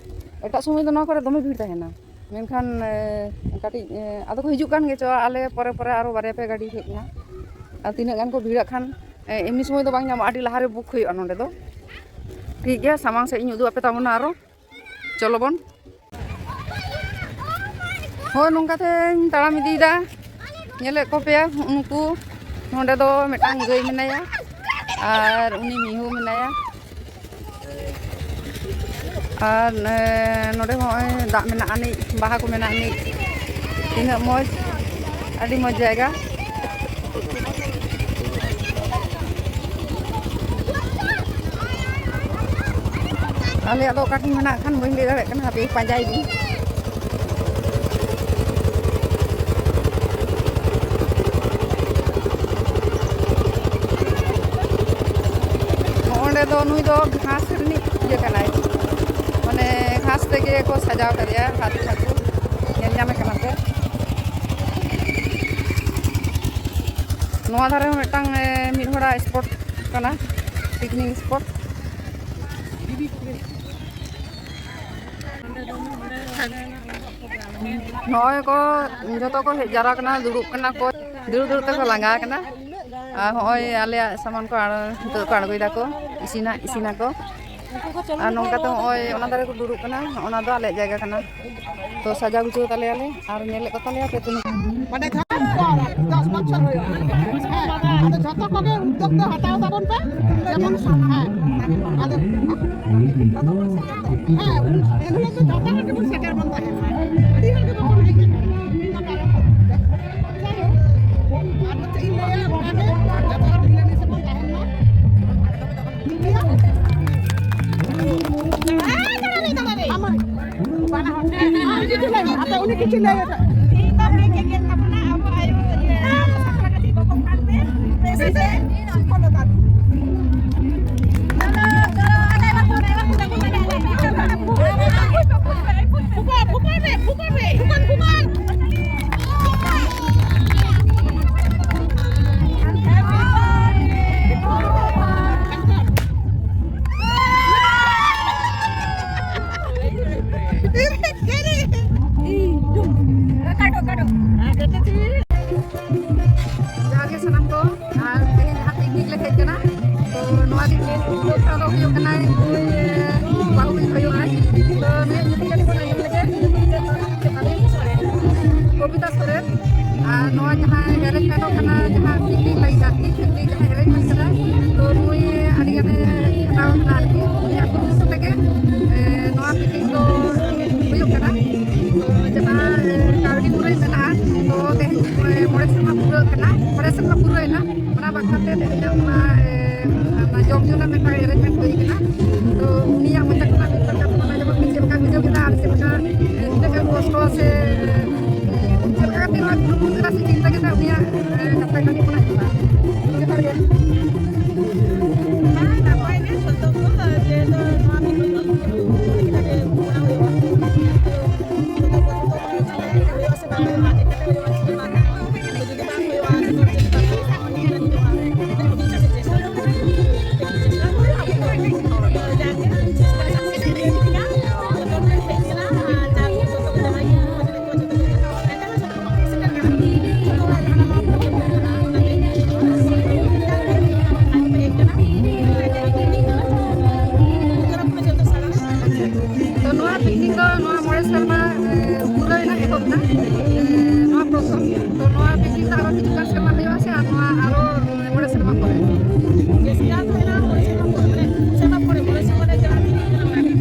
ᱮᱴᱟᱜ ᱥᱚᱢᱚᱭ ᱫᱚ ᱱᱚᱣᱟ ᱠᱚᱨᱮ ᱫᱚᱢᱮ ᱵᱷᱤᱲ ᱛᱟᱦᱮᱱᱟ, ᱢᱮᱱᱠᱷᱟᱱ, ᱮ, ᱠᱟᱹᱴᱤᱡ, ᱮ, ᱟᱫᱚ ᱠᱚ ᱦᱤᱡᱩᱜ ᱠᱟᱱ ᱜᱮᱪᱚ, ᱟᱞᱮ ᱯᱚᱨᱮ ᱯᱚᱨᱮ ᱟᱨᱚ ᱵᱟᱨᱭᱟ ᱯᱮ ᱜᱟᱹᱰᱤ ᱦᱮᱡ ᱮᱱᱟ᱾ ᱟᱨ ᱛᱤᱱᱟᱹᱜ ᱜᱟᱱ ᱠᱚ ᱵᱷᱤᱲᱟᱜ ᱠᱷᱟᱱ, ᱮ, ᱮᱢᱱᱤ ᱥᱚᱢᱚᱭ ᱫᱚ ᱵᱟᱝ ᱧᱟᱢᱚᱜᱼᱟ, ᱟᱹᱰᱤ ᱞᱟᱦᱟᱨᱮ ᱵᱩᱠ ᱦᱩᱭᱩᱜᱼᱟ ᱱᱚᱸᱰᱮ ᱫᱚ᱾ ᱴᱷᱤᱠ ᱜᱮᱭᱟ, ᱥᱟᱢᱟᱝ ᱥᱮᱫ ᱤᱧ ᱩᱫᱩᱜ ᱟᱯᱮ ᱛᱟᱵᱚᱱᱟ ᱟᱨᱚ᱾ ᱪᱚᱞᱚ ᱵᱚᱱ᱾ ᱦᱳᱭ, ᱱᱚᱝᱠᱟ ᱛᱮᱧ ᱛᱟᱲᱟᱢ ᱤᱫᱤᱭᱮᱫᱟ᱾ ᱧᱮᱞᱮᱫ ᱠᱚ ᱯᱮᱭᱟ ᱩᱱᱠᱩ, ᱱᱚᱸᱰᱮ ᱫᱚ ᱢᱤᱫᱴᱟᱝ ᱜᱟᱹᱭ ᱢᱮᱱᱟᱭᱟ ᱟᱨ ᱩᱱᱤ ᱢᱤᱦᱩ ᱢᱮᱱᱟᱭᱟ᱾ ᱟᱨ, ᱮ, ᱱᱚᱸᱰᱮ ᱦᱚᱸ ᱱᱚᱜᱼᱚᱭ ᱫᱟᱜ ᱢᱮᱱᱟᱜ ᱟᱹᱱᱤᱡ, ᱵᱟᱦᱟ ᱠᱚ ᱢᱮᱱᱟᱜ ᱟᱹᱱᱤᱡ, ᱛᱤᱱᱟᱹᱜ ᱢᱚᱡᱽ, ᱟᱹᱰᱤ ᱢᱚᱡᱽ ᱡᱟᱭᱜᱟ᱾ ᱟᱞᱮᱭᱟᱜ ᱫᱚ ᱚᱠᱟ ᱴᱷᱮᱱ ᱢᱮᱱᱟᱜ ᱠᱷᱟᱱ ᱵᱟᱹᱧ ᱞᱟᱹᱭ ᱫᱟᱲᱮᱭᱟᱜ ᱠᱟᱱᱟ, ᱦᱟᱯᱮ ᱯᱟᱸᱡᱟᱭ ᱵᱤᱱ᱾ ᱚᱸᱰᱮ ᱫᱚ ᱱᱩᱭ ᱫᱚ ᱜᱷᱟᱥ ᱨᱤᱱᱤᱡ ᱤᱭᱟᱹ ᱠᱟᱱᱟᱭ, ᱢᱟᱱᱮ ᱜᱷᱟᱥ ᱛᱮᱜᱮ ᱠᱚ ᱥᱟᱡᱟᱣ ᱠᱟᱫᱮᱭᱟ ᱦᱟᱹᱛᱤ ᱴᱷᱟᱹᱠᱩᱨ, ᱧᱮᱞ ᱧᱟᱢᱮ ᱠᱟᱱᱟ ᱯᱮ᱾ ᱱᱚᱣᱟ ᱫᱷᱟᱨᱮ ᱦᱚᱸ ᱢᱤᱫᱴᱟᱝ, ᱮ, ᱢᱤᱫ ᱦᱚᱲᱟᱜ ᱥᱯᱚᱴ ᱠᱟᱱᱟ, ᱯᱤᱠᱱᱤᱠ ᱥᱯᱚᱴ᱾ ᱱᱚᱜᱼᱚᱭ ᱠᱚ ᱡᱚᱛᱚ ᱠᱚ ᱦᱮᱡ ᱡᱟᱣᱨᱟ ᱠᱟᱱᱟ, ᱫᱩᱲᱩᱵ ᱠᱟᱱᱟ ᱠᱚ, ᱫᱩᱲᱩᱵ ᱫᱩᱲᱩᱵ ᱛᱮᱠᱚ ᱞᱟᱸᱜᱟ ᱟᱠᱟᱱᱟ᱾ ᱟᱨ ᱦᱚᱸᱜᱼᱚᱭ ᱟᱞᱮᱭᱟᱜ ᱥᱟᱢᱟᱱ ᱠᱚ ᱟᱬ-, ᱱᱤᱛᱚᱜ ᱠᱚ ᱟᱬᱜᱚᱭ ᱫᱟᱠᱚ, ᱤᱥᱤᱱᱟ, ᱤᱥᱤᱱᱟᱠᱚ᱾ ᱟᱨ ᱱᱚᱝᱠᱟ ᱛᱮ ᱦᱚᱸᱜᱼᱚᱭ ᱚᱱᱟ ᱫᱷᱟᱨᱮ ᱠᱚ ᱫᱩᱲᱩᱵ ᱠᱟᱱᱟ, ᱚᱱᱟ ᱫᱚ ᱟᱞᱮᱭᱟᱜ ᱡᱟᱭᱜᱟ ᱠᱟᱱᱟ᱾ ᱛᱚ ᱥᱟᱡᱟᱣ ᱜᱩᱪᱷᱟᱹᱣ ᱛᱟᱞᱮᱭᱟᱞᱮ ᱟᱨ ᱧᱮᱞᱮᱫ ᱠᱚ ᱛᱟᱞᱮᱭᱟ ᱯᱮ ᱛᱤᱱᱟᱹᱜ᱾ ᱢᱟᱱᱮ ᱡᱟᱦᱟᱸ ᱯᱚᱨ ᱫᱚᱥ ᱵᱚᱪᱷᱚᱨ ᱦᱩᱭᱩᱜᱼᱟ᱾ ᱦᱮᱸ, ᱟᱫᱚ ᱡᱷᱚᱛᱚ ᱠᱚᱜᱮ ᱩᱫᱽᱫᱳᱜᱽ ᱫᱚ ᱦᱟᱛᱟᱣ ᱛᱟᱵᱚᱱ ᱯᱮ, ᱡᱮᱢᱚᱱ ᱦᱮᱸ, ᱟᱫᱚ ᱦᱮᱸ, ᱩᱱ ᱦᱤᱞᱳᱜ ᱫᱚ ᱡᱷᱚᱛᱚ ᱦᱚᱲ ᱜᱮᱵᱚᱱ ᱥᱮᱴᱮᱨ ᱵᱚᱱ ᱛᱟᱦᱮᱱ ᱢᱟ᱾ ᱟᱹᱰᱤ ᱦᱚᱲ ᱜᱮ ᱵᱟᱵᱚᱱ ᱦᱮᱡ ᱟᱠᱟᱱᱟ᱾ ᱡᱟᱭ ᱦᱳᱠ, ᱟᱨ ᱪᱮᱫ ᱤᱧ ᱞᱟᱹᱭᱟ, ᱚᱱᱠᱟ ᱜᱮ ᱡᱷᱚᱛᱚ ᱦᱚᱲ ᱢᱤᱞᱮᱢᱤᱥᱮ ᱵᱚᱱ ᱛᱟᱦᱮᱱ ᱢᱟ᱾ ᱴᱷᱤᱠ ᱜᱮᱭᱟ? ᱦᱮᱸ, ᱫᱟᱲᱟᱱᱤ, ᱫᱟᱲᱟᱱᱤ᱾ ᱟᱢᱟᱜ ᱵᱟᱱᱟ ᱦᱚᱲ᱾ ᱦᱮᱸ, ᱦᱮᱸ, ᱦᱮᱸ, ᱩᱱᱤ ᱠᱤᱪᱷᱩ ᱞᱟᱹᱭ ᱢᱮ᱾ ᱟᱯᱮ ᱩᱱᱤ ᱠᱤᱪᱷᱩ ᱞᱟᱹᱭ ᱢᱮ᱾ ᱤᱧ ᱫᱚ ᱦᱮᱡ ᱜᱮ ᱧᱮᱞ ᱛᱟᱵᱚᱱᱟ, ᱟᱵᱚ ᱟᱭᱳ, ᱤᱭᱟᱹ, ᱥᱟᱱᱛᱟᱲ ᱠᱟᱹᱴᱤᱡ ᱵᱟᱵᱚᱱ ᱠᱟᱱ ᱛᱮ, ᱵᱮᱥ ᱛᱮ ᱥᱩᱯᱷᱚᱞᱚᱛᱟ ᱫᱚ᱾ ᱪᱚᱞᱚ, ᱪᱚᱞᱚ, ᱟᱞᱮ ᱵᱟᱠᱚ, ᱟᱞᱮ ᱵᱟᱠᱚ, ᱟᱞᱮ ᱵᱟᱠᱚ᱾ ᱯᱷᱩᱠᱟᱨ, ᱯᱷᱩᱠᱟᱨ ᱨᱮ, ᱯᱷᱩᱠᱟᱨ ᱨᱮ, ᱯᱷᱩᱠᱟᱨ, ᱯᱷᱩᱠᱟᱨ᱾ ᱡᱚᱦᱟᱨ ᱜᱮ ᱥᱟᱱᱟᱢ ᱠᱚ, ᱟᱨ ᱛᱮᱦᱮᱧ ᱡᱟᱦᱟᱸ picnic ᱞᱮ ᱦᱮᱡ ᱠᱟᱱᱟ, ᱛᱚ ᱱᱚᱣᱟ ᱨᱤᱱᱤᱡ ᱩᱫᱽᱫᱳᱠᱛᱟ ᱫᱚ ᱦᱩᱭᱩᱜ ᱠᱟᱱᱟᱭ ᱱᱩᱭ, ᱵᱟᱹᱦᱩ ᱦᱩᱭᱩᱜᱼᱟᱭ᱾ ᱛᱚ ᱱᱩᱭᱟᱜ ᱧᱩᱛᱩᱢ ᱠᱟᱹᱴᱤᱡ ᱵᱚᱱ ᱟᱸᱡᱚᱢ ᱞᱮᱜᱮ᱾ ᱠᱚᱵᱤᱛᱟ ᱥᱚᱨᱮᱱ᱾ ᱟᱨ ᱱᱚᱣᱟ ᱡᱟᱦᱟᱸ arrangement ᱠᱟᱱᱟ, ᱡᱟᱦᱟᱸ picnic ᱞᱟᱹᱜᱤᱫ ᱟᱨᱠᱤ, picnic ᱡᱟᱦᱟᱸ arrangement ᱠᱟᱱᱟ, ᱛᱚ ᱱᱩᱭ ᱟᱹᱰᱤ ᱜᱟᱱᱮ ᱦᱟᱛᱟᱣ ᱠᱟᱱᱟ ᱟᱨᱠᱤ, ᱩᱱᱤᱭᱟᱜ ᱠᱩᱨᱩᱢᱩᱴᱩ ᱛᱮᱜᱮ, ᱮ, ᱱᱚᱣᱟ picnic ᱫᱚ ᱦᱩᱭᱩᱜ ᱠᱟᱱᱟ᱾ ᱛᱚ ᱡᱟᱦᱟᱸ, ᱮ, ᱠᱟᱹᱣᱰᱤ ᱢᱩᱨᱟᱹᱭ ᱢᱮᱱᱟᱜᱼᱟ, ᱛᱚ ᱛᱮᱦᱮᱧ, ᱮ, ᱢᱚᱬᱮ ᱥᱮᱨᱢᱟ ᱯᱩᱨᱟᱹᱜ ᱠᱟᱱᱟ, ᱢᱚᱬᱮ ᱥᱮᱨᱢᱟ ᱯᱩᱨᱟᱹᱣᱮᱱᱟ, ᱚᱱᱟ ᱵᱟᱠᱷᱨᱟ ᱛᱮ ᱛᱮᱦᱮᱧ ᱚᱱᱟ, ᱮ, ᱚᱱᱟ ᱡᱚᱢ ᱧᱩ ᱨᱮᱱᱟᱜ ᱢᱤᱫᱴᱟᱝ arrangement ᱦᱩᱭ ᱠᱟᱱᱟ᱾ ᱛᱚ ᱩᱱᱤᱭᱟᱜ ᱢᱚᱪᱟ ᱠᱷᱚᱱᱟᱜ ᱢᱤᱫ ᱵᱟᱨ ᱠᱟᱛᱷᱟ ᱚᱱᱟ ᱡᱮᱢᱚᱱ ᱪᱮᱫ ᱞᱮᱠᱟ ᱵᱩᱡᱷᱟᱹᱣ ᱠᱮᱫᱟ ᱟᱨ ᱪᱮᱫ ᱞᱮᱠᱟ, ᱮ, ᱛᱤᱱᱟᱹᱜ ᱜᱟᱱ ᱠᱚᱥᱴᱚ ᱥᱮ, ᱮ, ᱪᱮᱫ ᱞᱮᱠᱟ ᱠᱟᱛᱮ ᱱᱚᱣᱟ ᱠᱩᱨᱩᱢᱩᱴᱩ ᱠᱮᱫᱟ ᱥᱮ ᱪᱤᱱᱛᱟᱹ ᱠᱮᱫᱟ, ᱩᱱᱤᱭᱟᱜ, ᱮ, ᱠᱟᱛᱷᱟ ᱠᱟᱹᱴᱤᱡ ᱵᱚᱱ ᱟᱸᱡᱚᱢᱟ᱾ ᱡᱚᱦᱟᱨ ᱜᱮ᱾ ᱦᱮᱸ, ᱱᱟᱯᱟᱭ ᱜᱮ ᱡᱷᱚᱛᱚ ᱠᱚ, ᱡᱮᱦᱮᱛᱩ ᱱᱚᱣᱟ ᱢᱤᱫ ᱫᱤᱱ ᱠᱚᱨᱟᱣ ᱦᱩᱭᱩᱜᱼᱟ᱾ ᱦᱩᱭᱩᱜᱼᱟ ᱥᱮ ᱵᱟᱝ ᱦᱩᱭᱩᱜᱼᱟ, ᱪᱮᱫ ᱞᱮᱠᱟ ᱦᱩᱭᱩᱜᱼᱟ, ᱪᱮᱫ ᱞᱮᱠᱟ ᱵᱟᱝ ᱦᱩᱭᱩᱜᱼᱟ, ᱥᱮ ᱪᱮᱫ ᱞᱮᱠᱟ ᱦᱩᱭᱩᱜᱼᱟ, ᱪᱮᱫ ᱞᱮᱠᱟ ᱪᱮᱥᱴᱟ ᱦᱩᱭᱩᱜᱼᱟ᱾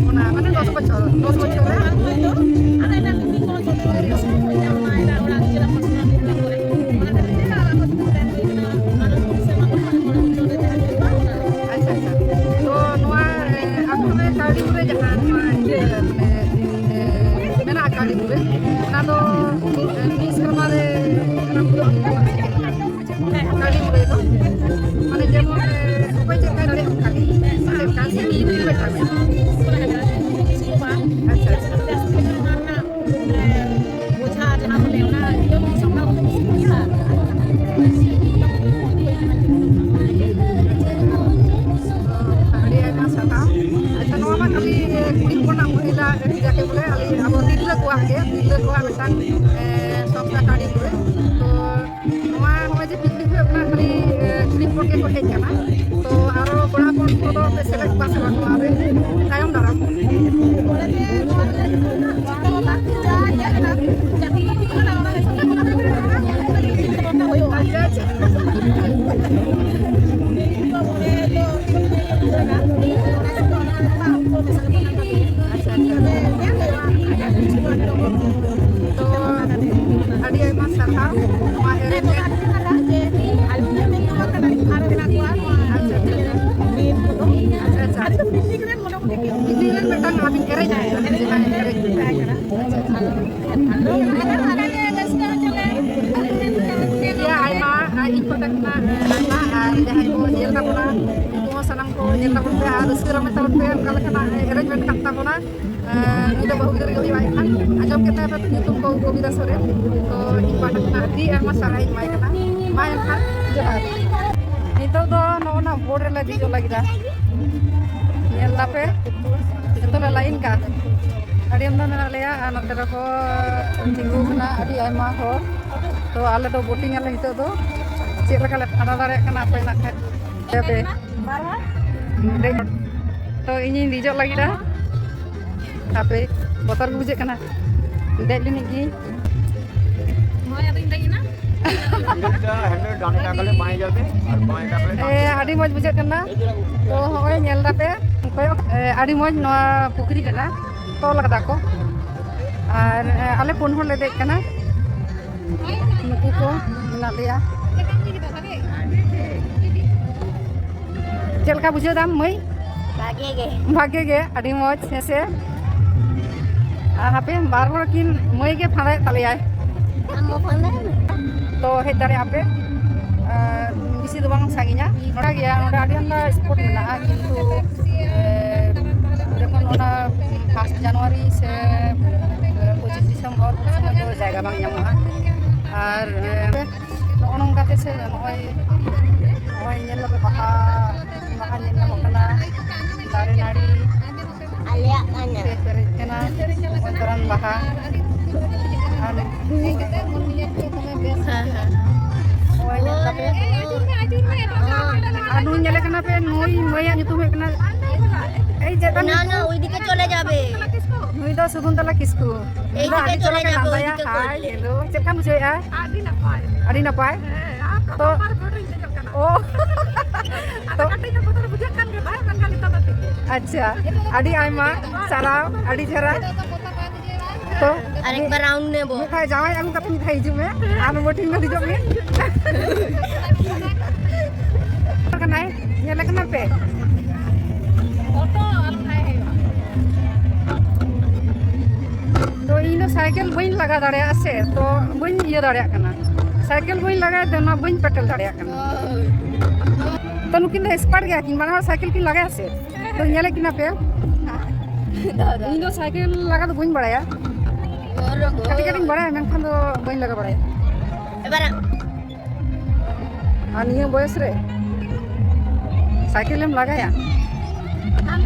ᱟᱪᱪᱷᱟ, ᱟᱪᱪᱷᱟ᱾ ᱟᱹᱰᱤ ᱟᱭᱢᱟ ᱥᱟᱨᱦᱟᱣ᱾ ᱟᱪᱪᱷᱟ, ᱱᱚᱣᱟ ᱢᱟ ᱠᱷᱟᱹᱞᱤ ᱠᱩᱲᱤ ᱦᱚᱯᱚᱱᱟᱜ ᱢᱚᱦᱤᱞᱟ ᱡᱟᱠᱮ ᱵᱚᱞᱮ, ᱟᱞᱮ ᱟᱵᱚ ᱛᱤᱨᱞᱟᱹ ᱠᱚᱣᱟᱜ ᱜᱮ, ᱛᱤᱨᱞᱟᱹ ᱠᱚᱣᱟᱜ ᱢᱤᱫᱴᱟᱝ, ᱮ, ᱥᱚᱝᱥᱛᱷᱟ ᱠᱟᱹᱨᱤ ᱠᱚᱨᱮ᱾ ᱛᱚ ᱱᱚᱣᱟ ᱱᱚᱜᱼᱚᱭ ᱡᱮ ᱯᱤᱠᱱᱤᱠ ᱦᱩᱭᱩᱜ ᱠᱟᱱᱟ, ᱠᱷᱟᱹᱞᱤ, ᱮ, ᱠᱩᱲᱤ ᱦᱚᱯᱚᱱ ᱜᱮᱠᱚ ᱦᱮᱡ ᱠᱟᱱᱟ᱾ ᱛᱚ ᱟᱨᱚ ᱠᱚᱲᱟ ᱦᱚᱯᱚᱱ ᱠᱚᱫᱚ ᱯᱮ ᱥᱮᱞᱮᱫ ᱠᱚᱣᱟ ᱥᱮ ᱵᱟᱝ ᱱᱚᱣᱟ ᱨᱮ ᱛᱟᱭᱚᱢ ᱫᱟᱨᱟᱢ? ᱟᱪᱪᱷᱟ, ᱟᱪᱪᱷᱟ᱾ ᱟᱪᱪᱷᱟ, ᱟᱪᱪᱷᱟ᱾ ᱛᱚ, ᱟᱹᱰᱤ ᱟᱭᱢᱟ ᱥᱟᱨᱦᱟᱣ ᱱᱚᱣᱟ ᱮᱱᱮᱡ ᱨᱮ᱾ ᱟᱪᱪᱷᱟ, ᱟᱪᱪᱷᱟ, ᱟᱪᱪᱷᱟ᱾ ᱟᱪᱪᱷᱟ, ᱟᱪᱪᱷᱟ᱾ ᱯᱤᱠᱱᱤᱠ ᱨᱮ ᱢᱤᱫᱴᱟᱝ ᱟᱹᱵᱤᱱ ᱮᱱᱮᱡ ᱟᱭ ᱠᱟᱱᱟ, ᱡᱟᱦᱟᱸᱭ ᱮᱱᱮᱡ ᱟᱭ ᱠᱟᱱᱟ᱾ ᱟᱪᱪᱷᱟ, ᱟᱪᱪᱷᱟ᱾ ᱴᱷᱤᱠ ᱜᱮᱭᱟ, ᱟᱭᱢᱟ, ᱟᱨ ᱤᱧ ᱯᱟᱦᱴᱟ ᱠᱷᱚᱱᱟᱜ ᱟᱭᱢᱟ, ᱟᱨ ᱡᱟᱦᱟᱸᱭ ᱠᱚ ᱧᱮᱞ ᱛᱟᱵᱚᱱᱟ, ᱩᱱᱠᱩ ᱦᱚᱸ ᱥᱟᱱᱟᱢ ᱠᱚ ᱧᱮᱞ ᱛᱟᱵᱚᱱ ᱯᱮ ᱟᱨ ᱨᱟᱹᱥᱠᱟᱹ ᱨᱚᱢᱚᱡᱽ ᱛᱟᱵᱚᱱ ᱯᱮ, ᱚᱱᱠᱟ ᱞᱮᱠᱟᱱᱟᱜ arrangement ᱠᱟᱱ ᱛᱟᱵᱚᱱᱟ᱾ ᱟᱨ ᱱᱩᱭ ᱫᱚ ᱵᱟᱹᱦᱩ ᱜᱤᱫᱽᱨᱟᱹ ᱜᱮ ᱦᱩᱭᱩᱜᱼᱟ, ᱮᱱᱠᱷᱟᱱ ᱟᱸᱡᱚᱢ ᱠᱮᱫ ᱛᱟᱭᱟ ᱯᱮ ᱧᱩᱛᱩᱢ ᱠᱚ ᱜᱳᱵᱤᱱᱫᱟ ᱥᱚᱨᱮᱱ᱾ ᱛᱚ ᱤᱧ ᱯᱟᱦᱴᱟ ᱠᱷᱚᱱᱟᱜ ᱟᱹᱰᱤ ᱟᱭᱢᱟ ᱥᱟᱨᱦᱟᱣ ᱤᱧ ᱮᱢᱟᱭ ᱠᱟᱱᱟ᱾ ᱢᱟ ᱮᱱᱠᱷᱟᱱ ᱡᱚᱦᱟᱨ᱾ ᱱᱤᱛᱚᱜ ᱫᱚ ᱱᱚᱜᱼᱚ ᱱᱟ boat ᱨᱮᱞᱮ ᱫᱮᱡᱚᱜ ᱞᱟᱹᱜᱤᱫᱟ᱾ ᱧᱮᱞ ᱫᱟᱯᱮ, ᱡᱚᱛᱚ ᱞᱮ line ᱠᱟᱜᱼᱟ᱾ ᱟᱹᱰᱤ ᱟᱢᱫᱟ ᱢᱮᱱᱟᱜ ᱞᱮᱭᱟ ᱟᱨ ᱱᱚᱛᱮ ᱨᱮᱠᱚ ᱛᱤᱸᱜᱩ ᱠᱟᱱᱟ ᱟᱹᱰᱤ ᱟᱭᱢᱟ ᱦᱚᱲ᱾ ᱛᱚ ᱟᱞᱮ ᱫᱚ boating ᱟᱞᱮ ᱱᱤᱛᱚᱜ ᱫᱚ᱾ ᱪᱮᱫ ᱞᱮᱠᱟ ᱞᱮ ᱯᱷᱟᱸᱫᱟ ᱫᱟᱲᱮᱭᱟᱜ ᱠᱟᱱᱟ ᱟᱯᱮ ᱱᱟᱜ ᱠᱷᱟᱡ᱾ ᱫᱮᱡ᱾ ᱛᱚ ᱤᱧᱤᱧ ᱫᱮᱡᱚᱜ ᱞᱟᱹᱜᱤᱫᱟ᱾ ᱦᱟᱯᱮ, ᱵᱚᱛᱚᱨ ᱜᱮ ᱵᱩᱡᱷᱟᱹᱜ ᱠᱟᱱᱟ᱾ ᱫᱮᱡ ᱞᱮᱱᱤᱡ ᱜᱤᱧ᱾ ᱦᱳᱭ, ᱟᱫᱚᱧ ᱫᱮᱡ ᱮᱱᱟ᱾ ᱦᱮᱸᱰᱮᱞ ᱰᱟᱱᱮ ᱴᱟᱠᱟᱞᱮ ᱵᱟᱸᱭ ᱡᱟᱵᱮ ᱟᱨ ᱵᱟᱸᱭ ᱴᱟᱠᱟᱞᱮ ᱮ, ᱟᱹᱰᱤ ᱢᱚᱡᱽ ᱵᱩᱡᱷᱟᱹᱜ ᱠᱟᱱᱟ᱾ ᱛᱚ ᱦᱚᱸᱜᱼᱚᱭ ᱧᱮᱞ ᱫᱟᱯᱮ, ᱠᱚᱭᱚᱜ, ᱮ, ᱟᱹᱰᱤ ᱢᱚᱡᱽ ᱱᱚᱣᱟ ᱯᱩᱠᱷᱨᱤ ᱠᱟᱱᱟ, ᱛᱚᱞ ᱠᱟᱫᱟ ᱠᱚ᱾ ᱟᱨ, ᱮ, ᱟᱞᱮ ᱯᱩᱱ ᱦᱚᱲ ᱞᱮ ᱫᱮᱡ ᱠᱟᱱᱟ᱾ ᱱᱩᱠᱩ ᱠᱚ ᱢᱮᱱᱟᱜ ᱞᱮᱭᱟ᱾ ᱪᱮᱫ ᱞᱮᱠᱟ ᱵᱩᱡᱷᱟᱹᱣ ᱫᱟᱢ ᱢᱟᱹᱭ? ᱵᱷᱟᱜᱮ ᱜᱮ᱾ ᱵᱷᱟᱜᱮ ᱜᱮ, ᱟᱹᱰᱤ ᱢᱚᱡᱽ, ᱦᱮᱸ ᱥᱮ? ᱟᱨ ᱦᱟᱯᱮ, ᱵᱟᱨ ᱦᱚᱲ ᱠᱤᱱ ᱢᱟᱹᱭ ᱜᱮ ᱯᱷᱟᱸᱫᱟᱭᱮᱫ ᱛᱟᱞᱮᱭᱟᱭ᱾ ᱟᱢ ᱵᱟᱢ ᱯᱷᱟᱸᱫᱟᱭᱮᱫ ᱢᱮ? ᱛᱚ ᱦᱮᱡ ᱫᱟᱲᱮᱭᱟᱜ ᱟᱯᱮ᱾ ᱟᱨ ᱵᱮᱥᱤ ᱫᱚ ᱵᱟᱝ ᱥᱟᱺᱜᱤᱧᱟ, ᱱᱚᱰᱮ ᱜᱮᱭᱟ, ᱱᱚᱰᱮ ᱟᱹᱰᱤ ᱟᱢᱫᱟ ᱥᱯᱚᱴ ᱢᱮᱱᱟᱜᱼᱟ, ᱠᱤᱱᱛᱩ ᱮ, ᱡᱚᱠᱷᱚᱱ ᱚᱱᱟ ᱯᱷᱟᱥᱴ ᱡᱟᱱᱩᱣᱟᱨᱤ ᱥᱮ ᱯᱚᱸᱪᱤᱥ ᱰᱤᱥᱮᱢᱵᱚᱨ ᱩᱱ ᱥᱚᱢᱚᱭ ᱫᱚ ᱡᱟᱭᱜᱟ ᱵᱟᱝ ᱧᱟᱢᱚᱜᱼᱟ᱾ ᱟᱨ ᱮ, ᱱᱚᱜᱼᱚ ᱱᱚᱝᱠᱟᱛᱮ ᱥᱮ ᱱᱚᱜᱼᱚᱭ, ᱱᱚᱜᱼᱚᱭ ᱧᱮᱞ ᱫᱟᱯᱮ ᱵᱟᱦᱟ, ᱵᱟᱦᱟ ᱧᱮᱞ ᱧᱟᱢᱚᱜ ᱠᱟᱱᱟ, ᱫᱟᱨᱮ ᱱᱟᱹᱲᱤ᱾ ᱟᱞᱮᱭᱟᱜ ᱠᱟᱱᱟ᱾ ᱯᱮ ᱯᱮᱨᱮᱡ ᱠᱟᱱᱟ, ᱵᱚᱛᱚᱨᱟᱱ ᱵᱟᱦᱟ᱾ ᱟᱨ ᱦᱮᱸ, ᱦᱮᱸ᱾ ᱱᱚᱜᱼᱚᱭ ᱧᱮᱞ ᱛᱟᱯᱮ᱾ ᱟᱨ ᱱᱩᱭ ᱧᱮᱞᱮ ᱠᱟᱱᱟ ᱯᱮ, ᱱᱩᱭ ᱢᱟᱹᱭᱟᱜ ᱧᱩᱛᱩᱢ ᱦᱩᱭᱩᱜ ᱠᱟᱱᱟ, ᱮᱭ ᱪᱮᱫ ᱛᱟᱢ ᱧᱩᱛᱩᱢ? ᱱᱩᱭ ᱫᱚ ᱥᱚᱠᱩᱱᱛᱚᱞᱟ ᱠᱤᱥᱠᱩ᱾ ᱱᱩᱭ ᱫᱚ ᱟᱹᱰᱤ ᱪᱚᱨᱚᱠᱮ ᱞᱟᱸᱫᱟᱭᱟ᱾ ᱦᱟᱭ, ᱦᱮᱞᱳ᱾ ᱪᱮᱫ ᱞᱮᱠᱟᱢ ᱵᱩᱡᱷᱟᱹᱣᱮᱫᱼᱟ? ᱟᱹᱰᱤ ᱱᱟᱯᱟᱭ᱾ ᱟᱹᱰᱤ ᱱᱟᱯᱟᱭ? ᱦᱮᱸ, ᱟᱨ ᱛᱚ ᱯᱨᱚᱛᱷᱚᱢ ᱵᱟᱨ ᱵᱷᱳᱴ ᱨᱤᱧ ᱫᱮᱡᱚᱜ ᱠᱟᱱᱟ᱾ ᱚ᱾ ᱟᱫᱚ ᱛᱚ ᱠᱟᱹᱴᱤᱡ ᱫᱚ ᱵᱚᱛᱚᱨ ᱵᱩᱡᱷᱟᱹᱜ ᱠᱟᱱ ᱜᱮ ᱛᱟᱦᱮᱸᱫ, ᱢᱮᱱᱠᱷᱟᱱ ᱱᱤᱛᱚᱜ ᱫᱚ ᱴᱷᱤᱠ ᱜᱮ᱾ ᱟᱪᱪᱷᱟ, ᱟᱹᱰᱤ ᱟᱭᱢᱟ ᱥᱟᱨᱦᱟᱣ, ᱟᱹᱰᱤ ᱪᱮᱦᱨᱟ᱾ ᱛᱚ, ᱟᱨ ᱮᱠᱵᱟᱨ ᱨᱟᱣᱩᱱᱰ ᱱᱮᱵᱚ᱾ ᱢᱤᱫ ᱫᱷᱟᱣ ᱡᱟᱶᱟᱭ ᱟᱹᱜᱩ ᱠᱟᱛᱮ ᱢᱤᱫ ᱫᱷᱟᱣ ᱦᱤᱡᱩᱜ ᱢᱮ, ᱟᱨ ᱵᱳᱴᱤᱝ ᱫᱚ ᱦᱤᱡᱩᱜ ᱢᱮ᱾ ᱠᱟᱱᱟᱭ, ᱧᱮᱞᱮ ᱠᱟᱱᱟ ᱯᱮ? ᱚᱴᱳ ᱟᱞᱯᱷᱟᱭ ᱦᱩᱭᱩᱜᱼᱟ᱾ ᱛᱚ, ᱤᱧ ᱫᱚ ᱥᱟᱭᱠᱮᱞ ᱵᱟᱹᱧ ᱞᱟᱜᱟ ᱫᱟᱲᱮᱭᱟᱜᱼᱟ ᱥᱮ, ᱛᱚ ᱵᱟᱹᱧ ᱤᱭᱟᱹ ᱫᱟᱲᱮᱭᱟᱜ ᱠᱟᱱᱟ᱾ ᱥᱟᱭᱠᱮᱞ ᱵᱟᱹᱧ ᱞᱟᱜᱟᱭ ᱛᱮ ᱚᱱᱟ ᱵᱟᱹᱧ ᱯᱮᱰᱮᱞ ᱫᱟᱲᱮᱭᱟᱜ ᱠᱟᱱᱟ᱾ ᱛᱚ, ᱱᱩᱠᱤᱱ ᱫᱚ ᱮᱠᱥᱯᱟᱨᱴ ᱜᱮᱭᱟ ᱠᱤᱱ, ᱵᱟᱱᱟ ᱦᱚᱲ ᱥᱟᱭᱠᱮᱞ ᱠᱤᱱ ᱞᱟᱜᱟᱭᱟ ᱥᱮ᱾ ᱛᱚ, ᱧᱮᱞᱮᱫ ᱠᱤᱱᱟ ᱯᱮ? ᱤᱧ ᱫᱚ ᱥᱟᱭᱠᱮᱞ ᱞᱟᱜᱟ ᱫᱚ ᱵᱟᱹᱧ ᱵᱟᱲᱟᱭᱟ᱾ ᱠᱟᱹᱴᱤᱡ ᱠᱟᱹᱴᱤᱡ ᱤᱧ ᱵᱟᱲᱟᱭᱟ, ᱢᱮᱱᱠᱷᱟᱱ ᱫᱚ ᱵᱟᱹᱧ ᱞᱟᱜᱟ ᱵᱟᱲᱟᱭᱟ᱾ ᱮᱵᱟᱨ ᱟᱨ ᱱᱤᱭᱟᱹ ᱵᱚᱭᱮᱥ ᱨᱮ ᱥᱟᱭᱠᱮᱞ ᱮᱢ ᱞᱟᱜᱟᱭᱟ?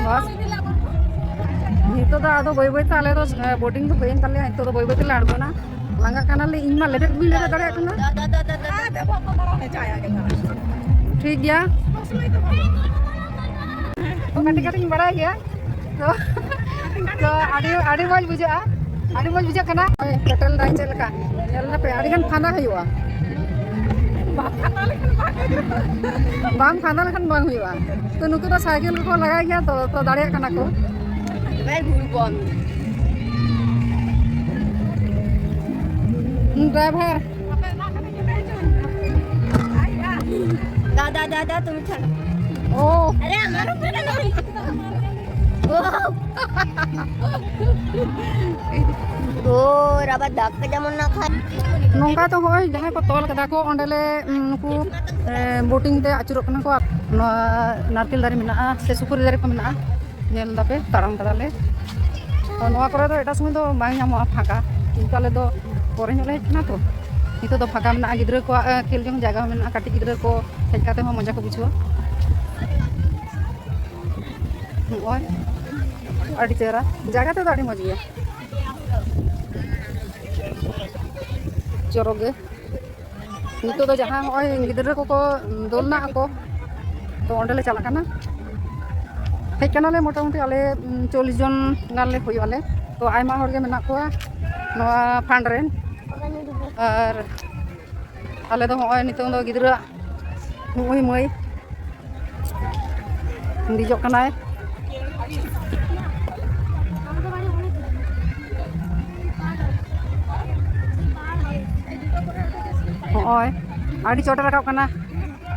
ᱵᱟᱥ᱾ ᱱᱤᱛᱚᱜ ᱫᱚ ᱟᱫᱚ ᱵᱟᱹᱭ ᱵᱟᱹᱭ ᱛᱮ ᱟᱞᱮ ᱫᱚ, ᱮ, ᱵᱳᱴᱤᱝ ᱫᱚ ᱦᱩᱭᱮᱱ ᱛᱟᱞᱮᱭᱟ, ᱱᱤᱛᱚᱜ ᱫᱚ ᱵᱟᱹᱭ ᱵᱟᱹᱭ ᱛᱮᱞᱮ ᱟᱬᱜᱚᱱᱟ᱾ ᱞᱟᱸᱜᱟᱜ ᱠᱟᱱᱟᱞᱮ, ᱤᱧ ᱢᱟ ᱞᱮᱵᱮᱫ ᱵᱟᱹᱧ ᱞᱮᱵᱮᱫ ᱫᱟᱲᱮᱭᱟᱜ ᱠᱟᱱᱟ᱾ ᱴᱷᱤᱠ ᱜᱮᱭᱟ, ᱛᱚ ᱠᱟᱹᱴᱤᱡ ᱠᱟᱹᱴᱤᱡ ᱤᱧ ᱵᱟᱲᱟᱭ ᱜᱮᱭᱟ᱾ ᱛᱚ, ᱛᱚ ᱟᱹᱰᱤ, ᱟᱹᱰᱤ ᱢᱚᱡᱽ ᱵᱩᱡᱷᱟᱹᱜᱼᱟ, ᱟᱹᱰᱤ ᱢᱚᱡᱽ ᱵᱩᱡᱷᱟᱹᱜ ᱠᱟᱱᱟ᱾ ᱯᱮᱴᱮᱞ ᱫᱟᱭ ᱪᱮᱫ ᱞᱮᱠᱟ? ᱧᱮᱞ ᱫᱟᱯᱮ, ᱟᱹᱰᱤ ᱜᱟᱱ ᱯᱷᱟᱸᱫᱟ ᱦᱩᱭᱩᱜᱼᱟ᱾ ᱵᱟᱢ ᱯᱷᱟᱸᱫᱟ ᱞᱮᱠᱷᱟᱱ ᱵᱟᱝ ᱦᱩᱭᱩᱜᱼᱟ᱾ ᱛᱚ, ᱱᱩᱠᱩ ᱫᱚ ᱥᱟᱭᱠᱮᱞ ᱠᱚᱠᱚ ᱞᱟᱜᱟᱭ ᱜᱮᱭᱟ, ᱛᱚ, ᱛᱚ ᱫᱟᱲᱮᱭᱟᱜ ᱠᱟᱱᱟ ᱠᱚ᱾ ᱰᱨᱟᱭᱵᱷᱟᱨ, ᱫᱟᱫᱟ, ᱫᱟᱫᱟ, তুমি ছাড়ো। ও। আরে, আমারও ছাড়ো। ᱫᱷᱩᱨ, ᱟᱵᱟᱨ ᱫᱟᱜ ᱠᱮᱫᱟ ᱢᱚᱱᱮ ᱠᱷᱟᱱ᱾ ᱱᱚᱝᱠᱟ ᱛᱚ ᱦᱚᱸᱜᱼᱚᱭ ᱡᱟᱦᱟᱸᱭ ᱠᱚ ᱛᱚᱞ ᱠᱟᱫᱟ ᱠᱚ, ᱚᱸᱰᱮ ᱞᱮ, ᱩᱸ, ᱱᱩᱠᱩ, ᱮ, ᱵᱳᱴᱤᱝ ᱛᱮ ᱟᱹᱪᱩᱨᱚᱜ ᱠᱟᱱᱟ ᱠᱚ᱾ ᱟᱨ ᱱᱚᱣᱟ ᱱᱟᱨᱠᱮᱞ ᱫᱟᱨᱮ ᱢᱮᱱᱟᱜᱼᱟ ᱥᱮ ᱥᱩᱯᱟᱹᱨᱤ ᱫᱟᱨᱮ ᱠᱚ ᱢᱮᱱᱟᱜᱼᱟ, ᱧᱮᱞ ᱫᱟᱯᱮ, ᱛᱟᱲᱟᱢ ᱠᱟᱫᱟᱞᱮ᱾ ᱛᱚ ᱱᱚᱣᱟ ᱠᱚᱨᱮ ᱫᱚ ᱮᱴᱟᱜ ᱥᱚᱢᱚᱭ ᱫᱚ ᱵᱟᱝ ᱧᱟᱢᱚᱜᱼᱟ ᱯᱷᱟᱸᱠᱟ, ᱠᱤᱱᱛᱩ ᱟᱞᱮ ᱫᱚ ᱯᱚᱨᱮ ᱧᱚᱜ ᱞᱮ ᱦᱮᱡ ᱠᱟᱱᱟ ᱛᱚ᱾ ᱱᱤᱛᱚᱜ ᱫᱚ ᱯᱷᱟᱸᱠᱟ ᱢᱮᱱᱟᱜᱼᱟ, ᱜᱤᱫᱽᱨᱟᱹ ᱠᱚᱣᱟᱜ, ᱮ, ᱠᱷᱮᱞ ᱡᱚᱝ ᱡᱟᱭᱜᱟ ᱦᱚᱸ ᱢᱮᱱᱟᱜᱼᱟ, ᱠᱟᱹᱴᱤᱡ ᱜᱤᱫᱽᱨᱟᱹ ᱠᱚ ᱦᱮᱡ ᱠᱟᱛᱮ ᱦᱚᱸ ᱢᱚᱡᱟ ᱠᱚ ᱵᱩᱡᱷᱟᱹᱣᱟ᱾ ᱱᱚᱜᱼᱚᱭ ᱟᱹᱰᱤ ᱪᱮᱦᱨᱟ ᱡᱟᱭᱜᱟ ᱛᱮᱫᱚ ᱟᱹᱰᱤ ᱢᱚᱡᱽ ᱜᱮᱭᱟ, ᱪᱚᱨᱚᱠ ᱜᱮ᱾ ᱱᱤᱛᱚᱜ ᱫᱚ ᱡᱟᱦᱟᱸ ᱦᱚᱸᱜᱼᱚᱭ ᱜᱤᱫᱽᱨᱟᱹ ᱠᱚᱠᱚ ᱫᱳᱞᱱᱟ ᱟᱠᱚ, ᱛᱚ ᱚᱸᱰᱮ ᱞᱮ ᱪᱟᱞᱟᱜ ᱠᱟᱱᱟ᱾ ᱦᱮᱡ ᱠᱟᱱᱟᱞᱮ ᱢᱚᱴᱟᱢᱩᱴᱤ ᱟᱞᱮ, ᱩᱢ, ᱪᱚᱞᱞᱤᱥ ᱡᱚᱱ ᱜᱟᱱ ᱞᱮ ᱦᱩᱭᱩᱜ ᱟᱞᱮ᱾ ᱛᱚ ᱟᱭᱢᱟ ᱦᱚᱲ ᱜᱮ ᱢᱮᱱᱟᱜ ᱠᱚᱣᱟ ᱱᱚᱣᱟ ᱯᱷᱟᱱᱰ ᱨᱮᱱ᱾ ᱟᱨ ᱟᱞᱮ ᱫᱚ ᱦᱚᱸᱜᱼᱚᱭ ᱱᱤᱛᱚᱝ ᱫᱚ ᱜᱤᱫᱽᱨᱟᱹ, ᱱᱩᱜᱼᱩᱭ ᱢᱟᱹᱭ ᱫᱮᱡᱚᱜ ᱠᱟᱱᱟᱭ᱾ ᱦᱚᱸᱜᱼᱚᱭ ᱟᱹᱰᱤ ᱪᱚᱴᱮ ᱨᱟᱠᱟᱵ ᱠᱟᱱᱟ᱾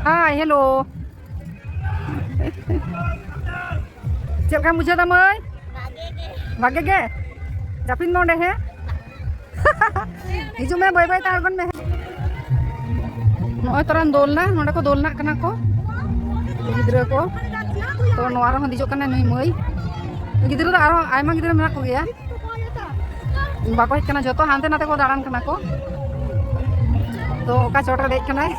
ᱦᱟᱭ, ᱦᱮᱞᱳ᱾ ᱪᱮᱫ ᱞᱮᱠᱟᱢ ᱵᱩᱡᱷᱟᱹᱣ ᱫᱟ ᱢᱟᱹᱭ? ᱵᱷᱟᱜᱮ ᱜᱮ᱾ ᱡᱟᱹᱯᱤᱫ ᱢᱮ ᱚᱸᱰᱮ, ᱦᱮᱸ? ᱦᱤᱡᱩᱜ ᱢᱮ, ᱵᱟᱹᱭ ᱵᱟᱹᱭ ᱛᱮ ᱟᱬᱜᱚᱱ ᱢᱮ᱾ ᱱᱚᱜᱼᱚᱭ ᱛᱚᱨᱟᱢ ᱫᱳᱞᱱᱟ, ᱱᱚᱸᱰᱮ ᱠᱚ ᱫᱳᱞᱱᱟᱜ ᱠᱟᱱᱟ ᱠᱚ ᱜᱤᱫᱽᱨᱟᱹ ᱠᱚ᱾ ᱛᱚ ᱱᱚᱣᱟ ᱨᱮᱦᱚᱸ ᱫᱮᱡᱚᱜ ᱠᱟᱱᱟᱭ ᱱᱩᱭ ᱢᱟᱹᱭ᱾ ᱜᱤᱫᱽᱨᱟᱹ ᱫᱚ ᱟᱨᱦᱚᱸ ᱟᱭᱢᱟ ᱜᱤᱫᱽᱨᱟᱹ ᱢᱮᱱᱟᱜ ᱠᱚᱜᱮᱭᱟ, ᱵᱟᱠᱚ ᱦᱮᱡ ᱠᱟᱱᱟ, ᱡᱚᱛᱚ ᱦᱟᱱᱛᱮ ᱱᱟᱛᱮ ᱠᱚ ᱫᱟᱬᱟᱱ ᱠᱟᱱᱟ ᱠᱚ᱾ ᱛᱚ ᱚᱠᱟ ᱪᱚᱴ ᱨᱮ ᱫᱮᱡ ᱠᱟᱱᱟᱭ?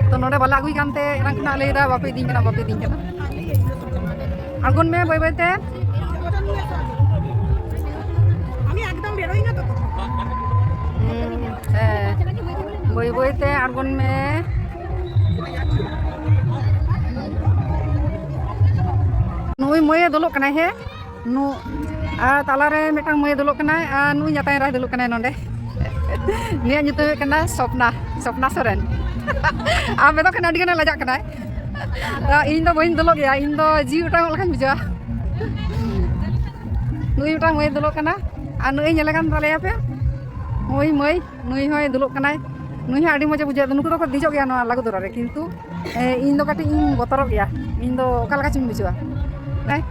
ᱛᱚ ᱱᱚᱸᱰᱮ ᱵᱟᱞᱮ ᱟᱹᱜᱩᱭ ᱠᱟᱱᱛᱮ ᱮᱱᱟᱝ ᱠᱷᱚᱱᱟᱜ ᱞᱟᱹᱭᱫᱟ, "ᱵᱟᱯᱮ ᱤᱫᱤᱧ ᱠᱟᱱᱟ, ᱵᱟᱯᱮ ᱤᱫᱤᱧ ᱠᱟᱱᱟ᱾" ᱟᱬᱜᱚᱱ ᱢᱮ ᱵᱟᱹᱭ ᱵᱟᱹᱭ ᱛᱮ᱾ ᱦᱩᱸ, ᱦᱮᱸ, ᱵᱟᱹᱭ ᱵᱟᱹᱭ ᱛᱮ ᱟᱬᱜᱚᱱ ᱢᱮ᱾ ᱱᱩᱭ ᱢᱟᱹᱭᱮ ᱫᱩᱞᱩᱜ ᱠᱟᱱᱟᱭ, ᱦᱮᱸ? ᱱᱩ-, ᱟᱨ ᱛᱟᱞᱟᱨᱮ ᱢᱤᱫᱴᱟᱝ ᱢᱟᱹᱭ ᱫᱩᱞᱩᱜ ᱠᱟᱱᱟᱭ, ᱟᱨ ᱱᱩᱭ ᱧᱟᱛᱟᱧ ᱨᱮ ᱫᱩᱞᱩᱜ ᱠᱟᱱᱟᱭ ᱱᱚᱸᱰᱮ᱾ ᱱᱩᱭᱟᱜ ᱧᱩᱛᱩᱢ ᱦᱩᱭᱩᱜ ᱠᱟᱱᱟ ᱥᱚᱯᱱᱟ, ᱥᱚᱯᱱᱟ ᱥᱚᱨᱮᱱ᱾ ᱟᱨ ᱢᱮᱫᱚᱜ ᱠᱷᱟᱱ ᱟᱹᱰᱤ ᱜᱟᱱᱮ ᱞᱟᱡᱟᱜ ᱠᱟᱱᱟᱭ᱾ ᱟᱨ ᱤᱧ ᱫᱚ ᱵᱟᱹᱧ ᱫᱩᱞᱩᱜ ᱜᱮᱭᱟ, ᱤᱧ ᱫᱚ ᱡᱤᱣᱤ ᱚᱴᱟᱝᱚᱜ ᱞᱮᱠᱟᱧ ᱵᱩᱡᱷᱟᱹᱣᱟ᱾ ᱱᱩᱭ ᱢᱤᱫᱴᱟᱝ ᱢᱟᱹᱭ ᱫᱩᱞᱩᱜ ᱠᱟᱱᱟ, ᱟᱨ ᱱᱩᱭ ᱧᱮᱞᱮ ᱠᱟᱱ ᱛᱟᱞᱮᱭᱟ ᱯᱮ, ᱱᱩᱭ ᱢᱟᱹᱭ, ᱱᱩᱭ ᱦᱚᱸᱭ ᱫᱩᱞᱩᱜ ᱠᱟᱱᱟᱭ᱾ ᱱᱩᱭ ᱦᱚᱸ ᱟᱹᱰᱤ ᱢᱚᱡᱮ ᱵᱩᱡᱷᱟᱹᱣᱟ᱾ ᱱᱩᱠᱩ ᱫᱚᱠᱚ ᱫᱮᱡᱚᱜ ᱜᱮᱭᱟ ᱱᱚᱣᱟ ᱞᱟᱜᱩᱫᱚᱨᱟ ᱨᱮ, ᱠᱤᱱᱛᱩ ᱮ, ᱤᱧ ᱫᱚ ᱠᱟᱹᱴᱤᱡ ᱤᱧ ᱵᱚᱛᱚᱨᱚᱜ ᱜᱮᱭᱟ᱾ ᱤᱧ ᱫᱚ ᱚᱠᱟ ᱞᱮᱠᱟ ᱪᱚᱧ ᱵᱩᱡᱷᱟᱹᱣᱟ᱾ ᱦᱮᱸ,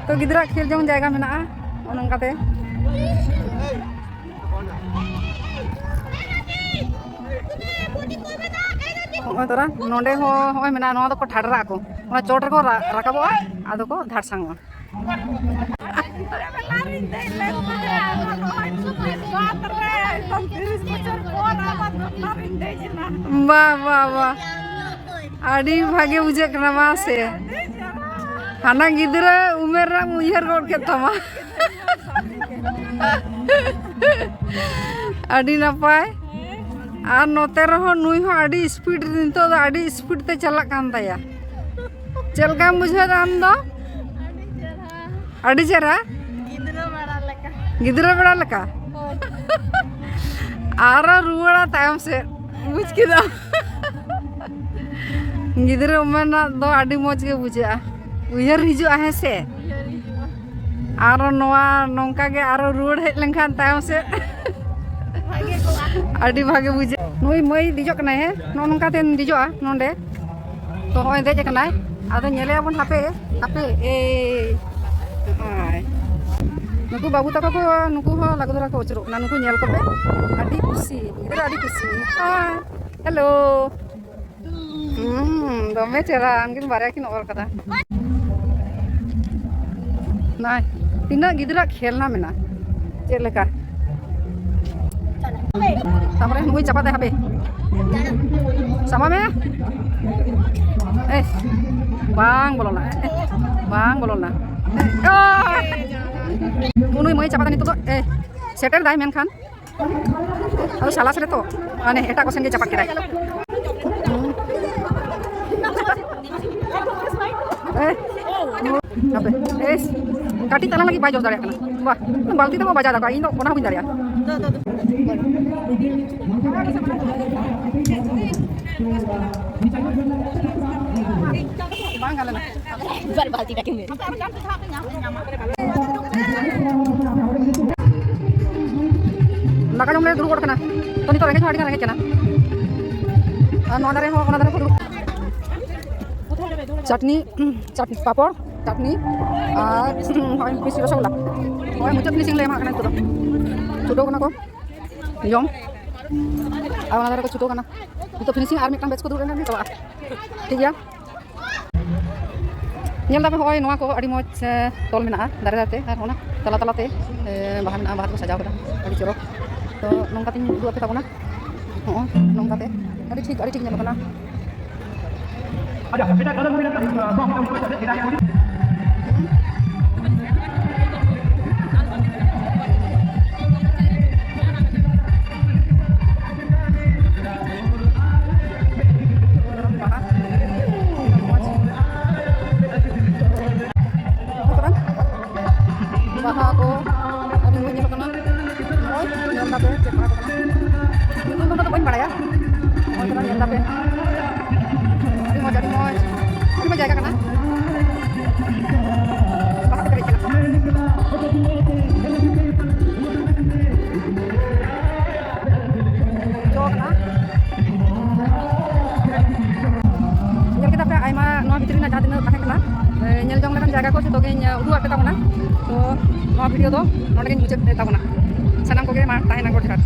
ᱛᱚ ᱜᱤᱫᱽᱨᱟᱹ ᱠᱷᱮᱞ ᱡᱚᱝ ᱡᱟᱭᱜᱟ ᱢᱮᱱᱟᱜᱼᱟ ᱚᱱᱮ ᱚᱱᱠᱟᱛᱮ᱾ ᱱᱚᱜᱼᱚᱭ ᱛᱚᱨᱟ ᱱᱚᱸᱰᱮ ᱦᱚᱸ ᱦᱚᱸᱜᱼᱚᱭ ᱢᱮᱱᱟᱜᱼᱟ, ᱱᱚᱣᱟ ᱫᱚᱠᱚ ᱴᱷᱟᱰᱨᱟᱜ ᱟᱠᱚ, ᱚᱱᱟ ᱪᱚᱴ ᱨᱮᱠᱚ ᱨᱟ-, ᱨᱟᱠᱟᱵᱚᱜᱼᱟ, ᱟᱫᱚ ᱠᱚ ᱫᱷᱟᱲᱥᱟᱝᱚᱜᱼᱟ᱾ ᱵᱟ, ᱵᱟ, ᱵᱟ, ᱟᱹᱰᱤ ᱵᱷᱟᱜᱮ ᱵᱩᱡᱷᱟᱹᱜ ᱠᱟᱱᱟ᱾ ᱢᱟ ᱥᱮ, ᱦᱟᱱᱟ ᱜᱤᱫᱽᱨᱟᱹ ᱩᱢᱮᱨ ᱨᱮᱢ ᱩᱭᱦᱟᱹᱨ ᱜᱚᱫ ᱠᱮᱫ ᱛᱟᱢᱟ᱾ ᱟᱹᱰᱤ ᱱᱟᱯᱟᱭ᱾ ᱟᱨ ᱱᱚᱛᱮ ᱨᱮᱦᱚᱸ ᱱᱩᱭ ᱦᱚᱸ ᱟᱹᱰᱤ speed, ᱱᱤᱛᱚᱜ ᱫᱚ ᱟᱹᱰᱤ speed ᱛᱮ ᱪᱟᱞᱟᱜ ᱠᱟᱱ ᱛᱟᱭᱟ᱾ ᱪᱮᱫ ᱞᱮᱠᱟᱢ ᱵᱩᱡᱷᱟᱹᱣ ᱮᱫᱟ ᱟᱢ ᱫᱚ? ᱟᱹᱰᱤ ᱪᱮᱦᱨᱟ᱾ ᱟᱹᱰᱤ ᱪᱮᱦᱨᱟ? ᱜᱤᱫᱽᱨᱟᱹ ᱵᱮᱲᱟ ᱞᱮᱠᱟ᱾ ᱜᱤᱫᱽᱨᱟᱹ ᱵᱮᱲᱟ ᱞᱮᱠᱟ? ᱦᱳᱭ᱾ ᱟᱨᱚ ᱨᱩᱣᱟᱹᱲᱟ ᱛᱟᱭᱚᱢ ᱥᱮᱫ, ᱵᱩᱡᱽ ᱠᱮᱫᱟᱢ? ᱜᱤᱫᱽᱨᱟᱹ ᱩᱢᱮᱨ ᱨᱮᱱᱟᱜ ᱫᱚ ᱟᱹᱰᱤ ᱢᱚᱡᱽ ᱜᱮ ᱵᱩᱡᱷᱟᱹᱜᱼᱟ, ᱩᱭᱦᱟᱹᱨ ᱦᱤᱡᱩᱜᱼᱟ, ᱦᱮᱸ ᱥᱮ? ᱩᱭᱦᱟᱹᱨ ᱦᱤᱡᱩᱜᱼᱟ᱾ ᱟᱨᱚ ᱱᱚᱣᱟ ᱱᱚᱝᱠᱟ ᱜᱮ ᱟᱨᱚ ᱨᱩᱣᱟᱹᱲ ᱦᱮᱡ ᱞᱮᱱᱠᱷᱟᱱ ᱛᱟᱭᱚᱢ ᱥᱮᱫ ᱵᱷᱟᱜᱮ ᱠᱚᱜᱼᱟ᱾ ᱟᱹᱰᱤ ᱵᱷᱟᱜᱮ ᱵᱩᱡᱷᱟᱹᱜᱼᱟ᱾ ᱱᱩᱭ ᱢᱟᱹᱭ ᱫᱮᱡᱚᱜ ᱠᱟᱱᱟᱭ, ᱦᱮᱸ, ᱱᱚᱜᱼᱚ ᱱᱚᱝᱠᱟ ᱛᱮᱢ ᱫᱮᱡᱚᱜᱼᱟ ᱱᱚᱸᱰᱮ᱾ ᱛᱚ ᱦᱚᱸᱜᱼᱚᱭ ᱫᱮᱡ ᱟᱠᱟᱱᱟᱭ, ᱟᱫᱚ ᱧᱮᱞᱮᱭᱟᱵᱚᱱ ᱦᱟᱯᱮ, ᱦᱟᱯᱮ, ᱮᱭ, ᱦᱳᱭ᱾ ᱱᱩᱠᱩ ᱵᱟᱹᱵᱩ ᱛᱟᱠᱚ ᱠᱚ, ᱱᱩᱠᱩ ᱦᱚᱸ ᱞᱟᱜᱩᱫᱚᱨᱟ ᱠᱚ ᱟᱹᱪᱩᱨᱚᱜ ᱠᱟᱱᱟ, ᱱᱩᱠᱩ ᱧᱮᱞ ᱠᱚᱯᱮ, ᱟᱹᱰᱤ ᱠᱩᱥᱤ, ᱜᱤᱫᱽᱨᱟᱹ ᱟᱹᱰᱤ ᱠᱩᱥᱤ᱾ ᱦᱳᱭ, ᱦᱮᱞᱳ᱾ ᱦᱩᱸ, ᱫᱚᱢᱮ ᱪᱮᱦᱨᱟ, ᱩᱱᱠᱤᱱ ᱵᱟᱨᱭᱟ ᱠᱤᱱ ᱚᱨ ᱠᱟᱫᱟ᱾ ᱱᱚᱜᱼᱚᱭ, ᱛᱤᱱᱟᱹᱜ ᱜᱤᱫᱽᱨᱟᱹ ᱠᱷᱮᱞᱱᱟ ᱢᱮᱱᱟᱜᱼᱟ, ᱪᱮᱫ ᱞᱮᱠᱟ? ᱛᱟᱯᱚᱨᱮ ᱱᱩᱭ ᱪᱟᱯᱟᱫ ᱫᱟᱭ, ᱦᱟᱯᱮ᱾ ᱥᱟᱢᱟ ᱢᱮ᱾ ᱮ, ᱵᱟᱝ ᱵᱚᱞᱚᱱᱟ᱾ ᱮ, ᱵᱟᱝ ᱵᱚᱞᱚᱱᱟ᱾ ᱮ, ᱱᱩᱭ ᱢᱟᱹᱭ ᱪᱟᱯᱟᱫᱟ ᱱᱤᱛᱚᱜ ᱫᱚ᱾ ᱮ, ᱥᱮᱴᱮᱨ ᱫᱟᱭ ᱢᱮᱱᱠᱷᱟᱱ᱾ ᱟᱫᱚ ᱥᱟᱞᱟᱥ ᱨᱮ ᱛᱚ, ᱢᱟᱱᱮ ᱮᱴᱟᱜ ᱠᱚ ᱥᱮᱱ ᱜᱮ ᱪᱟᱯᱟᱫ ᱠᱮᱫᱟᱭ᱾ ᱦᱩᱸ᱾ ᱮ, ᱦᱟᱯᱮ, ᱮᱥ, ᱠᱟᱹᱴᱤᱡ ᱛᱟᱞᱟᱝ ᱞᱟᱹᱜᱤᱫ ᱵᱟᱭ ᱡᱚᱥ ᱫᱟᱲᱮᱭᱟᱜ ᱠᱟᱱᱟ᱾ ᱵᱟᱦ, ᱵᱟᱹᱞᱛᱤ ᱛᱮᱦᱚᱸ ᱵᱟᱡᱟᱣ ᱫᱟᱠᱚ, ᱤᱧ ᱫᱚ ᱚᱱᱟ ᱦᱚᱸ ᱵᱟᱹᱧ ᱫᱟᱲᱮᱭᱟᱜᱼᱟ᱾ ᱵᱟᱝ ᱜᱟᱱ ᱞᱮᱱᱟ᱾ ᱵᱟᱨ ᱵᱟᱹᱞᱛᱤ ᱴᱟᱠᱟ ᱢᱮ᱾ ᱫᱟᱠᱟ ᱡᱚᱢ ᱞᱮ ᱫᱩᱲᱩᱵ ᱜᱚᱫ ᱠᱟᱱᱟ᱾ ᱛᱚ, ᱱᱤᱛᱚᱜ ᱨᱮᱸᱜᱮᱡ ᱦᱚᱸ ᱟᱹᱰᱤ ᱜᱟᱱ ᱨᱮᱸᱜᱮᱡ ᱠᱟᱱᱟ᱾ ᱱᱚᱣᱟ ᱫᱷᱟᱨᱮ ᱦᱚᱸ, ᱚᱱᱟ ᱫᱷᱟᱨᱮ ᱦᱚᱸ ᱫᱩᱲᱩᱵ᱾ ᱪᱟᱴᱱᱤ, ᱪᱟᱴᱱᱤ, ᱯᱟᱯᱚᱲ, ᱪᱟᱴᱱᱤ ᱟᱨ ᱱᱚᱜᱼᱚᱭ ᱢᱤᱥᱴᱤ ᱨᱚᱥᱚᱜᱚᱞᱞᱟ᱾ ᱱᱚᱜᱼᱚᱭ ᱢᱩᱪᱟᱹᱫ ᱯᱷᱤᱱᱤᱥᱤᱝ ᱞᱮ ᱮᱢᱟᱜ ᱠᱟᱱᱟ ᱱᱤᱛᱚᱜ ᱫᱚ᱾ ᱪᱷᱩᱴᱟᱹᱣ ᱠᱟᱱᱟ ᱠᱚ ᱡᱚᱢ, ᱟᱨ ᱚᱱᱟ ᱫᱷᱟᱨᱮ ᱠᱚ ᱪᱷᱩᱴᱟᱹᱣ ᱠᱟᱱᱟ᱾ ᱱᱤᱛᱚᱜ ᱯᱷᱤᱱᱤᱥᱤᱝ ᱟᱨ ᱢᱤᱫᱴᱟᱝ ᱵᱮᱪ ᱠᱚ ᱫᱩᱲᱩᱵ ᱞᱮᱱᱠᱷᱟᱱ ᱜᱮ ᱪᱟᱵᱟᱜᱼᱟ᱾ ᱴᱷᱤᱠ ᱜᱮᱭᱟ, ᱧᱮᱞ ᱫᱟᱯᱮ ᱦᱚᱸᱜᱼᱚᱭ ᱱᱚᱣᱟ ᱠᱚ ᱟᱹᱰᱤ ᱢᱚᱡᱽ, ᱮ, ᱛᱚᱞ ᱢᱮᱱᱟᱜᱼᱟ ᱫᱟᱨᱮ ᱫᱟᱨᱮ ᱛᱮ, ᱟᱨ ᱚᱱᱟ ᱛᱟᱞᱟ ᱛᱟᱞᱟᱛᱮ, ᱮ, ᱵᱟᱦᱟ ᱢᱮᱱᱟᱜᱼᱟ, ᱵᱟᱦᱟ ᱛᱮᱠᱚ ᱥᱟᱡᱟᱣ ᱠᱟᱫᱟ, ᱟᱹᱰᱤ ᱪᱚᱨᱚᱠ᱾ ᱛᱚ ᱱᱚᱝᱠᱟᱛᱤᱧ ᱩᱫᱩᱜ ᱟᱯᱮ ᱛᱟᱵᱚᱱᱟ, ᱦᱚᱸᱜᱼᱚᱭ ᱱᱚᱝᱠᱟᱛᱮ ᱟᱹᱰᱤ ᱴᱷᱤᱠ, ᱟᱹᱰᱤ ᱴᱷᱤᱠ ᱧᱮᱞᱚᱜ ᱠᱟᱱᱟ᱾ ᱵᱟᱦᱟ ᱠᱚ ᱟᱹᱰᱤ ᱢᱚᱡᱽ ᱧᱮᱞᱚᱜ ᱠᱟᱱᱟ᱾ ᱱᱚᱜᱼᱚᱭ ᱧᱮᱞ ᱫᱟᱯᱮ ᱪᱮᱫ ᱵᱟᱦᱟ ᱠᱚ ᱠᱟᱱᱟ, ᱧᱩᱛᱩᱢ ᱫᱚ ᱩᱱᱟᱹᱜ ᱫᱚ ᱵᱟᱹᱧ ᱵᱟᱲᱟᱭᱟ᱾ ᱱᱚᱜᱼᱚᱭ ᱛᱚᱨᱟ ᱧᱮᱞ ᱫᱟᱯᱮ, ᱟᱹᱰᱤ ᱢᱚᱡᱽ, ᱟᱹᱰᱤ ᱢᱚᱡᱽ, ᱟᱹᱰᱤ ᱢᱚᱡᱽ ᱡᱟᱭᱜᱟ ᱠᱟᱱᱟ᱾ ᱵᱟᱦᱟ ᱠᱚ ᱯᱮᱨᱮᱡ ᱠᱟᱱᱟ᱾ ᱡᱚ ᱠᱟᱱᱟ᱾ ᱧᱮᱞ ᱠᱮᱫᱟ ᱯᱮ ᱟᱭᱢᱟ, ᱱᱚᱣᱟ ᱵᱷᱤᱛᱨᱤ ᱨᱮᱱᱟᱜ ᱡᱟᱦᱟᱸ ᱛᱤᱱᱟᱹᱜ ᱛᱟᱦᱮᱸ ᱠᱟᱱᱟ, ᱮ, ᱧᱮᱞ ᱡᱚᱝ ᱞᱮᱠᱟᱱ ᱡᱟᱭᱜᱟ ᱠᱚ ᱡᱚᱛᱚ ᱜᱤᱧ, ᱮ, ᱩᱫᱩᱜ ᱟᱫ ᱯᱮ ᱛᱟᱵᱚᱱᱟ᱾ ᱛᱚ ᱱᱚᱣᱟ ᱵᱷᱤᱰᱤᱭᱳ ᱫᱚ ᱱᱚᱰᱮ ᱜᱤᱧ ᱢᱩᱪᱟᱹᱫ ᱮᱫ ᱛᱟᱵᱚᱱᱟ᱾ ᱥᱟᱱᱟᱢ ᱠᱚᱜᱮ ᱢᱟ ᱛᱟᱦᱮᱱᱟ ᱜᱚᱰ ᱡᱚᱦᱟᱨ᱾